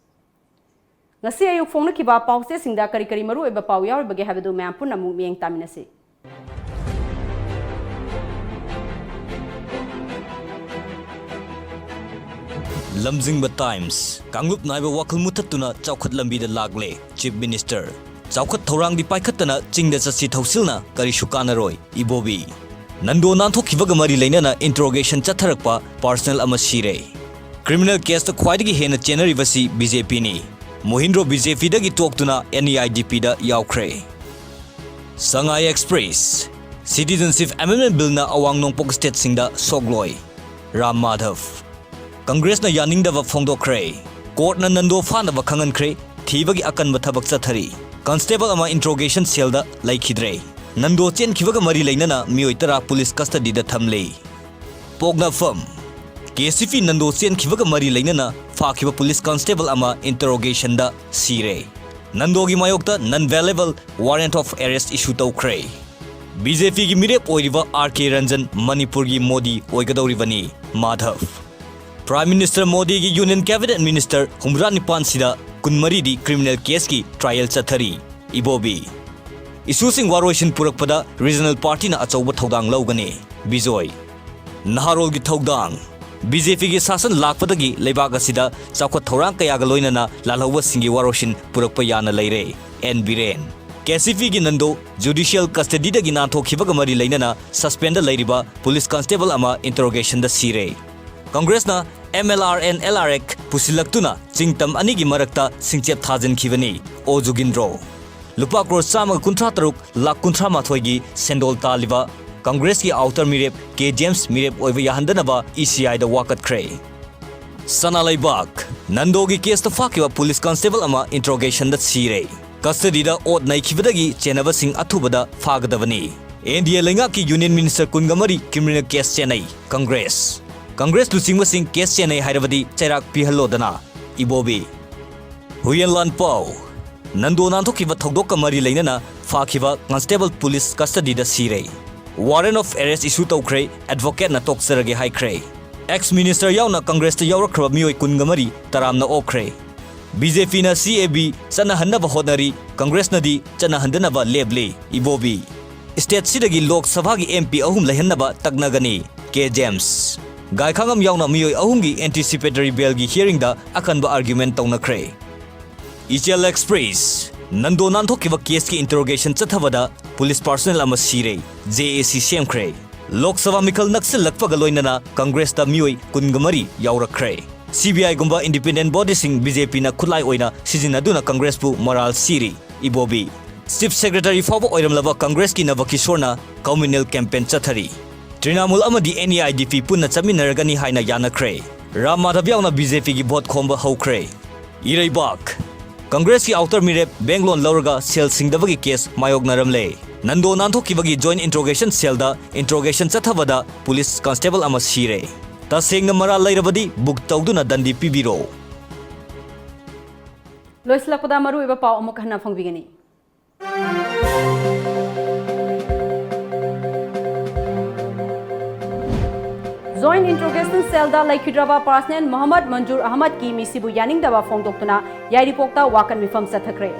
ꯉꯁꯤ ꯑꯌꯨꯛ ꯐꯣꯡꯅꯈꯤꯕ ꯄꯥꯎꯆꯦꯁꯤꯡꯗ ꯀꯔꯤ ꯀꯔꯤ ꯃꯔꯨꯑꯣꯏꯕ ꯄꯥꯎ ꯌꯥꯎꯔꯤꯕꯒꯦ ꯍꯥꯏꯕꯗꯨ ꯃꯌꯥꯝ ꯄꯨꯟꯅ ꯑꯃꯨꯛ ꯃꯤꯠꯌꯦꯡ ꯇꯥꯃꯤꯟꯅꯁꯤ꯫ ꯂꯝꯖꯤꯡꯕ ꯇꯥꯏꯝꯁ, ꯀꯥꯡꯂꯨꯞ ꯅꯥꯏꯕ ꯋꯥꯈꯜ ꯃꯨꯊꯠꯇꯨꯅ ꯆꯥꯎꯈꯠ ꯂꯝꯕꯤꯗ ꯂꯥꯛꯂꯦ, ꯆꯤꯐ ꯃꯤꯅꯤꯁꯇꯔ꯫ ꯆꯥꯎꯈꯠ ꯊꯧꯔꯥꯡꯗꯤ ꯄꯥꯏꯈꯠꯇꯅ ꯆꯤꯡꯗ ꯆꯠꯁꯤ ꯊꯧꯁꯤꯜꯅ ꯀꯔꯤꯁꯨ ꯀꯥꯟꯅꯔꯣꯏ, ꯏꯕꯣꯕꯤ꯫ ꯅꯟꯗꯣ ꯅꯥꯟꯊꯣꯛꯈꯤꯕꯒ ꯃꯔꯤ ꯂꯩꯅꯅ ꯏꯟꯇꯔꯣꯒꯦꯁꯟ ꯆꯠꯊꯔꯛꯄ ꯄꯥꯔꯁꯅꯦꯜ ꯑꯃ ꯁꯤꯔꯦ꯫ ꯀ꯭ꯔꯤꯃꯤꯅꯦꯜ ꯀꯦꯁꯇ ꯈ꯭ꯋꯥꯏꯗꯒꯤ ꯍꯦꯟꯅ ꯆꯦꯟꯅꯔꯤꯕꯁꯤ ꯕꯤ ꯖꯦ ꯄꯤꯅꯤ꯫ ꯃꯣꯍꯤꯟꯗ꯭ꯔꯣ ꯕꯤ ꯖꯦ ꯄꯤꯗꯒꯤ ꯇꯣꯛꯇꯨꯅ ꯑꯦꯟ ꯏ ꯑꯥꯏ ꯗꯤ ꯄꯤꯗ ꯌꯥꯎꯈ꯭ꯔꯦ꯫ ꯁꯉꯥꯏ ꯑꯦꯛꯁꯄ꯭ꯔꯦꯁ, ꯁꯤꯇꯤꯖꯟꯁꯤꯞ ꯑꯦꯃꯦꯟꯗꯃꯦꯟꯠ ꯕꯤꯜꯅ ꯑꯋꯥꯡ ꯅꯣꯡꯄꯣꯛ ꯁ꯭ꯇꯦꯠꯁꯤꯡꯗ ꯁꯣꯛꯂꯣꯏ, ꯔꯥꯝ ꯃꯥꯙꯕ꯫ ꯀꯪꯒ꯭ꯔꯦꯁꯅ ꯌꯥꯅꯤꯡꯗꯕ ꯐꯣꯡꯗꯣꯛꯈ꯭ꯔꯦ꯫ ꯀꯣꯔꯠꯅ ꯅꯟꯗꯣ ꯐꯥꯅꯕ ꯈꯪꯍꯟꯈ꯭ꯔꯦ꯫ ꯊꯤꯕꯒꯤ ꯑꯀꯟꯕ ꯊꯕꯛ ꯆꯠꯊꯔꯤ꯫ ꯀꯟꯁꯇꯦꯕꯜ ꯑꯃ ꯏꯟꯇ꯭ꯔꯣꯒꯦꯁꯟ ꯁꯦꯜꯗ ꯂꯩꯈꯤꯗ꯭ꯔꯦ꯫ ꯅꯟꯗꯣ ꯆꯦꯟꯈꯤꯕꯒ ꯃꯔꯤ ꯂꯩꯅꯅ ꯃꯤꯑꯣꯏ ꯇꯔꯥ ꯄꯨꯂꯤꯁ ꯀꯁꯇꯗꯤꯗ ꯊꯝꯂꯤ꯫ ꯄꯣꯛꯅꯐꯝ, ꯀꯦ ꯁꯤ ꯄꯤ ꯅꯟꯗꯣ ꯆꯦꯟꯈꯤꯕꯒ ꯃꯔꯤ ꯂꯩꯅꯅ ꯐꯥꯈꯤꯕ ꯄꯨꯂꯤꯁ ꯀꯟꯁꯇꯦꯕꯜ ꯑꯃ ꯏꯟꯇꯔꯣꯒꯦꯁꯟꯗ ꯁꯤꯔꯦ꯫ ꯅꯟꯗꯣꯒꯤ ꯃꯥꯌꯣꯛꯇ ꯅꯟ ꯕꯦꯂꯦꯕꯜ ꯋꯥꯔꯦꯟꯠ ꯑꯣꯐ ꯑꯦꯔꯦꯁ꯭ꯠ ꯏꯁꯨ ꯇꯧꯈ꯭ꯔꯦ꯫ ꯕꯤ ꯖꯦ ꯄꯤꯒꯤ ꯃꯤꯔꯦꯞ ꯑꯣꯏꯔꯤꯕ ꯑꯥꯔ ꯀꯦ ꯔꯟꯖꯟ ꯃꯅꯤꯄꯨꯔꯒꯤ ꯃꯣꯗꯤ ꯑꯣꯏꯒꯗꯧꯔꯤꯕꯅꯤ, ꯃꯥꯙꯕ꯫ ꯄ꯭ꯔꯥꯏꯝ ꯃꯤꯅꯤꯁꯇꯔ ꯃꯣꯗꯤꯒꯤ ꯌꯨꯅꯤꯌꯟ ꯀꯦꯕꯤꯅꯦꯠ ꯃꯤꯅꯤꯁꯇꯔ ꯍꯨꯝꯗ꯭ꯔꯥ ꯅꯤꯄꯥꯟꯁꯤꯗ ꯀꯨꯟꯃꯔꯤꯗꯤ ꯀ꯭ꯔꯤꯃꯤꯅꯦꯜ ꯀꯦꯁꯀꯤ ꯇ꯭ꯔꯥꯏꯌꯦꯜ ꯆꯠꯊꯔꯤ, ꯏꯕꯣꯕꯤ꯫ ꯏꯁꯨꯁꯤꯡ ꯋꯥꯔꯣꯏꯁꯤꯟ ꯄꯨꯔꯛꯄꯗ ꯔꯤꯖꯅꯦꯜ ꯄꯥꯔꯇꯤꯅ ꯑꯆꯧꯕ ꯊꯧꯗꯥꯡ ꯂꯧꯒꯅꯤ, ꯕꯤꯖꯣꯏ꯫ ꯅꯍꯥꯔꯣꯜꯒꯤ ꯊꯧꯗꯥꯡ, ꯕꯤ ꯖꯦ ꯄꯤꯒꯤ ꯁꯥꯁꯟ ꯂꯥꯛꯄꯗꯒꯤ ꯂꯩꯕꯥꯛ ꯑꯁꯤꯗ ꯆꯥꯎꯈꯠ ꯊꯧꯔꯥꯡ ꯀꯌꯥꯒ ꯂꯣꯏꯅꯅ ꯂꯥꯜꯍꯧꯕꯁꯤꯡꯒꯤ ꯋꯥꯔꯣꯏꯁꯤꯟ ꯄꯨꯔꯛꯄ ꯌꯥꯅ ꯂꯩꯔꯦ, ꯑꯦꯟ ꯕꯤꯔꯦꯟ꯫ ꯀꯦ ꯁꯤ ꯄꯤꯒꯤ ꯅꯟꯗꯣ ꯖꯨꯗꯤꯁꯤꯌꯦꯜ ꯀꯁꯇꯗꯤꯗꯒꯤ ꯅꯥꯟꯊꯣꯛꯈꯤꯕꯒ ꯃꯔꯤ ꯂꯩꯅꯅ ꯁꯁꯄꯦꯟꯗ ꯂꯩꯔꯤꯕ ꯄꯨꯂꯤꯁ ꯀꯟꯁꯇꯦꯕꯜ ꯑꯃ ꯏꯟꯇꯔꯣꯒꯦꯁꯟꯗ ꯁꯤꯔꯦ꯫ ꯀꯪꯒ꯭ꯔꯦꯁꯅ M L R N L R ꯑꯦꯛ ꯄꯨꯁꯤꯜꯂꯛꯇꯨꯅ ꯆꯤꯡꯇꯝ ꯑꯅꯤꯒꯤ ꯃꯔꯛꯇ ꯁꯤꯡꯆꯦꯞ ꯊꯥꯖꯤꯟꯈꯤꯕꯅꯤ, ꯑꯣ ꯖꯨꯒꯤꯟꯗ꯭ꯔꯣ꯫ ꯂꯨꯄꯥ ꯀ꯭ꯔꯣꯔ ꯆꯥꯝꯃꯒ ꯀꯨꯟꯊ꯭ꯔꯥ ꯇꯔꯨꯛ ꯂꯥꯈ ꯀꯨꯟꯊ꯭ꯔꯥ ꯃꯥꯊꯣꯏꯒꯤ ꯁꯦꯟꯗꯣꯜ ꯇꯥꯜꯂꯤꯕ ꯀꯪꯒ꯭ꯔꯦꯁꯀꯤ ꯑꯥꯎꯇꯔ ꯃꯤꯔꯦꯞ ꯀꯦ ꯖꯦꯝꯁ ꯃꯤꯔꯦꯞ ꯑꯣꯏꯕ ꯌꯥꯍꯟꯗꯅꯕ ꯏ ꯁꯤ ꯑꯥꯏꯗ ꯋꯥꯀꯠꯈ꯭ꯔꯦ꯫ ꯁꯅꯥ ꯂꯩꯕꯥꯛ, ꯅꯟꯗꯣꯒꯤ ꯀꯦꯁꯇ ꯐꯥꯈꯤꯕ ꯄꯨꯂꯤꯁ ꯀꯟꯁꯇꯦꯕꯜ ꯑꯃ ꯏꯟꯇ꯭ꯔꯣꯒꯦꯁꯟꯗ ꯁꯤꯔꯦ꯫ ꯀꯁꯇꯗꯤꯗ ꯑꯣꯠ ꯅꯩꯈꯤꯕꯗꯒꯤ ꯆꯦꯟꯅꯕꯁꯤꯡ ꯑꯊꯨꯕꯗ ꯐꯥꯒꯗꯕꯅꯤ꯫ ꯑꯦꯟ ꯗꯤ ꯑꯦ ꯂꯩꯉꯥꯛꯀꯤ ꯌꯨꯅꯤꯌꯟ ꯃꯤꯅꯤꯁꯇꯔ ꯀꯨꯟꯒ ꯃꯔꯤ ꯀ꯭ꯔꯤꯃꯤꯅꯦꯜ ꯀꯦꯁ ꯆꯦꯟꯅꯩ꯫ ꯀꯪꯒ꯭ꯔꯦꯁ, ꯀꯪꯒ꯭ꯔꯦꯁ ꯂꯨꯆꯤꯡꯕꯁꯤꯡ ꯀꯦꯁ ꯆꯦꯟꯅꯩ ꯍꯥꯏꯔꯕꯗꯤ ꯆꯩꯔꯥꯛ ꯄꯤꯍꯜꯂꯣꯗꯅ꯫ ꯏꯕꯣꯕꯤ꯫ ꯍꯨꯌꯦꯟ ꯂꯥꯟꯄꯥꯎ, ꯅꯟꯗꯣ ꯅꯥꯟꯊꯣꯛꯈꯤꯕ ꯊꯧꯗꯣꯛꯀ ꯃꯔꯤ ꯂꯩꯅꯅ ꯐꯥꯈꯤꯕ ꯀꯟꯁꯇꯦꯕꯜ ꯄꯨꯂꯤꯁ ꯀꯁꯇꯗꯤꯗ ꯁꯤꯔꯦ꯫ ꯋꯥꯔꯦꯟ ꯑꯣꯐ ꯑꯦꯔꯦꯁ ꯏꯁꯨ ꯇꯧꯈ꯭ꯔꯦ, ꯑꯦꯗꯚꯣꯀꯦꯠꯅ ꯇꯣꯛꯆꯔꯒꯦ ꯍꯥꯏꯈ꯭ꯔꯦ꯫ ꯑꯦꯛꯁ ꯃꯤꯅꯤꯁꯇꯔ ꯌꯥꯎꯅ ꯀꯪꯒ꯭ꯔꯦꯁꯇ ꯌꯥꯎꯔꯛꯈ꯭ꯔꯕ ꯃꯤꯑꯣꯏ ꯀꯨꯟꯒ ꯃꯔꯤ ꯇꯔꯥꯝꯅ ꯑꯣꯛꯈ꯭ꯔꯦ꯫ ꯕꯤ ꯖꯦ ꯄꯤꯅ ꯁꯤ ꯑꯦ ꯕꯤ ꯆꯠꯅꯍꯟꯅꯕ ꯍꯣꯠꯅꯔꯤ, ꯀꯪꯒ꯭ꯔꯦꯁꯅꯗꯤ ꯆꯠꯅꯍꯟꯗꯅꯕ ꯂꯦꯞꯂꯤ꯫ ꯏꯕꯣꯕꯤ꯫ ꯁ꯭ꯇꯦꯠꯁꯤꯗꯒꯤ ꯂꯣꯛ ꯁꯚꯥꯒꯤ ꯑꯦꯝ ꯄꯤ ꯑꯍꯨꯝ ꯂꯩꯍꯟꯅꯕ ꯇꯛꯅꯒꯅꯤ꯫ ꯀꯦ ꯖꯦꯝꯁ꯫ ꯒꯥꯏꯈꯥꯉꯝ ꯌꯥꯎꯅ ꯃꯤꯑꯣꯏ ꯑꯍꯨꯝꯒꯤ ꯑꯦꯟꯇꯤꯁꯤꯄꯦꯇꯔꯤ ꯕꯦꯜꯒꯤ ꯍꯤꯌꯔꯤꯡꯗ ꯑꯀꯟꯕ ꯑꯥꯔꯒ꯭ꯌꯨꯃꯦꯟ ꯇꯧꯅꯈ꯭ꯔꯦ꯫ ꯏꯆꯦꯜ ꯑꯦꯛꯁꯄ꯭ꯔꯦꯁ꯫ ꯅꯟꯗꯣ ꯅꯥꯟꯊꯣꯛꯈꯤꯕ ꯀꯦꯁꯀꯤ ꯏꯟꯇꯔꯣꯒꯦꯁꯟ ꯆꯠꯊꯕꯗ ꯄꯨꯂꯤꯁ ꯄꯥꯔꯁꯣꯅꯦꯜ ꯑꯃ ꯁꯤꯔꯦ, ꯖꯦ ꯑꯦ ꯁꯤ ꯁꯦꯝꯈ꯭ꯔꯦ꯫ ꯂꯣꯛ ꯁꯚꯥ ꯃꯤꯈꯜ ꯅꯛꯁꯤꯜꯂꯛꯄꯒ ꯂꯣꯏꯅꯅ ꯀꯪꯒ꯭ꯔꯦꯁꯇ ꯃꯤꯑꯣꯏ ꯀꯨꯟꯒ ꯃꯔꯤ ꯌꯥꯎꯔꯛꯈ꯭ꯔꯦ꯫ ꯁꯤ ꯕꯤ ꯑꯥꯏꯒꯨꯝꯕ ꯏꯟꯗꯤꯄꯦꯟꯗꯦꯟ ꯕꯣꯗꯤꯁꯤꯡ ꯕꯤ ꯖꯦ ꯄꯤꯅ ꯈꯨꯠꯂꯥꯏ ꯑꯣꯏꯅ ꯁꯤꯖꯤꯟꯅꯗꯨꯅ ꯀꯪꯒ꯭ꯔꯦꯁꯄꯨ ꯃꯔꯥꯜ ꯁꯤꯔꯤ꯫ ꯏꯕꯣꯕꯤ꯫ ꯆꯤꯐ ꯁꯦꯀ꯭ꯔꯦꯇꯔꯤ ꯐꯥꯎꯕ ꯑꯣꯏꯔꯝꯂꯕ ꯀꯪꯒ꯭ꯔꯦꯁꯀꯤ ꯅꯕ ꯀꯤꯁꯣꯔꯅ ꯀꯝꯃ꯭ꯌꯨꯅꯦꯜ ꯀꯦꯝꯄꯦꯟ ꯆꯠꯊꯔꯤ꯫ ꯇ꯭ꯔꯤꯅꯥꯃꯨꯜ ꯑꯃꯗꯤ ꯑꯦꯟ ꯏ ꯑꯥꯏ ꯗꯤ ꯄꯤ ꯄꯨꯟꯅ ꯆꯠꯃꯤꯟꯅꯔꯒꯅꯤ ꯍꯥꯏꯅ ꯌꯥꯅꯈ꯭ꯔꯦ꯫ ꯔꯥꯝ ꯃꯥꯙꯕ ꯌꯥꯎꯅ ꯕꯤ ꯖꯦ ꯄꯤꯒꯤ ꯚꯣꯠ ꯈꯣꯝꯕ ꯍꯧꯈ꯭ꯔꯦ꯫ ꯏꯔꯩꯕꯥꯛ꯫ ꯀꯪꯒ꯭ꯔꯦꯁꯀꯤ ꯑꯥꯎꯇꯔ ꯃꯤꯔꯦꯞ ꯕꯦꯡꯛ ꯂꯣꯟ ꯂꯧꯔꯒ ꯁꯦꯜ ꯁꯤꯡꯗꯕꯒꯤ ꯀꯦꯁ ꯃꯥꯌꯣꯛꯅꯔꯝꯂꯦ꯫ ꯅꯟꯗꯣ ꯅꯥꯟꯊꯣꯛꯈꯤꯕꯒꯤ ꯖꯣꯏꯟꯠ ꯏꯟꯇ꯭ꯔꯣꯒꯦꯁꯟ ꯁꯦꯜꯗ ꯏꯟꯇ꯭ꯔꯣꯒꯦꯁꯟ ꯆꯠꯊꯕꯗ ꯄꯨꯂꯤꯁ ꯀꯟꯁꯇꯦꯕꯜ ꯑꯃ ꯁꯤꯔꯦ꯫ ꯇꯁꯦꯡꯅ ꯃꯔꯥꯜ ꯂꯩꯔꯕꯗꯤ ꯕꯨꯛ ꯇꯧꯗꯨꯅ ꯗꯟꯗꯤ ꯄꯤꯕꯤꯔꯣ꯫ ꯂꯣꯏꯁꯤꯜꯂꯛꯄꯗ ꯃꯔꯨꯑꯣꯏꯕ ꯄꯥꯎ ꯑꯃꯨꯛ ꯍꯟꯅ ꯐꯣꯡꯕꯤꯒꯅꯤ꯫ ꯖꯣꯏꯟꯠ ꯏꯟꯇ꯭ꯔꯣꯒꯦꯁꯟ ꯁꯦꯜꯗ ꯂꯩꯈꯤꯗ꯭ꯔꯕ ꯄꯥꯔꯁꯅꯦꯜ ꯃꯣꯍꯝꯃꯗ ꯃꯟꯖꯨꯔ ꯑꯍꯃꯗꯀꯤ ꯃꯤꯁꯤꯕꯨ ꯌꯥꯅꯤꯡꯗꯕ ꯐꯣꯡꯗꯣꯛꯇꯨꯅ ꯌꯥꯏꯔꯤꯄꯣꯛꯇ ꯋꯥꯀꯠ ꯃꯤꯐꯝ ꯆꯠꯊꯈ꯭ꯔꯦ꯫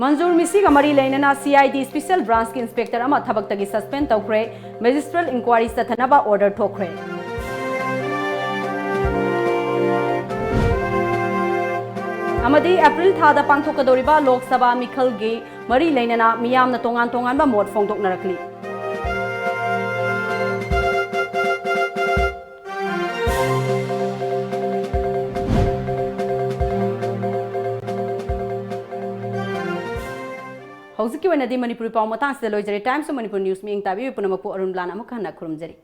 ꯃꯟꯖꯨꯔ ꯃꯤꯁꯤꯒ ꯃꯔꯤ ꯂꯩꯅꯅ C I D special ꯕ꯭ꯔꯥꯟꯆꯀꯤ inspector ꯑꯃ ꯊꯕꯛꯇꯒꯤ ꯁꯁꯄꯦꯟ ꯇꯧꯈ꯭ꯔꯦ꯫ ꯃꯦꯖꯤꯁꯇ꯭ꯔꯦꯠ ꯏꯟꯀ꯭ꯋꯥꯏꯔꯤ ꯆꯠꯊꯅꯕ ꯑꯣꯔꯗꯔ ꯊꯣꯛꯈ꯭ꯔꯦ꯫ ꯑꯃꯗꯤ ꯑꯦꯄ꯭ꯔꯤꯜ ꯊꯥꯗ ꯄꯥꯡꯊꯣꯛꯀꯗꯧꯔꯤꯕ ꯂꯣꯛ ꯁꯚꯥ ꯃꯤꯈꯜꯒꯤ ꯃꯔꯤ ꯂꯩꯅꯅ ꯃꯤꯌꯥꯝꯅ ꯇꯣꯉꯥꯟ ꯇꯣꯉꯥꯟꯕ ꯃꯣꯠ ꯐꯣꯡꯗꯣꯛꯅꯔꯛꯂꯤ꯫ ꯑꯣꯏꯅꯗꯤ ꯃꯅꯤꯄꯨꯔꯤ ꯄꯥꯎ ꯃꯇꯥꯡꯁꯤꯗ ꯂꯣꯏꯖꯔꯦ꯫ Times of Manipur News ꯃꯤꯠꯌꯦꯡ ꯇꯥꯕꯤꯔꯤꯕ ꯄꯨꯝꯅꯃꯛꯄꯨ ꯑꯔꯨꯟ ꯕ꯭ꯂꯥꯅ ꯑꯃꯨꯛ ꯍꯟꯅ ꯈꯨꯔꯨꯝꯖꯔꯤ꯫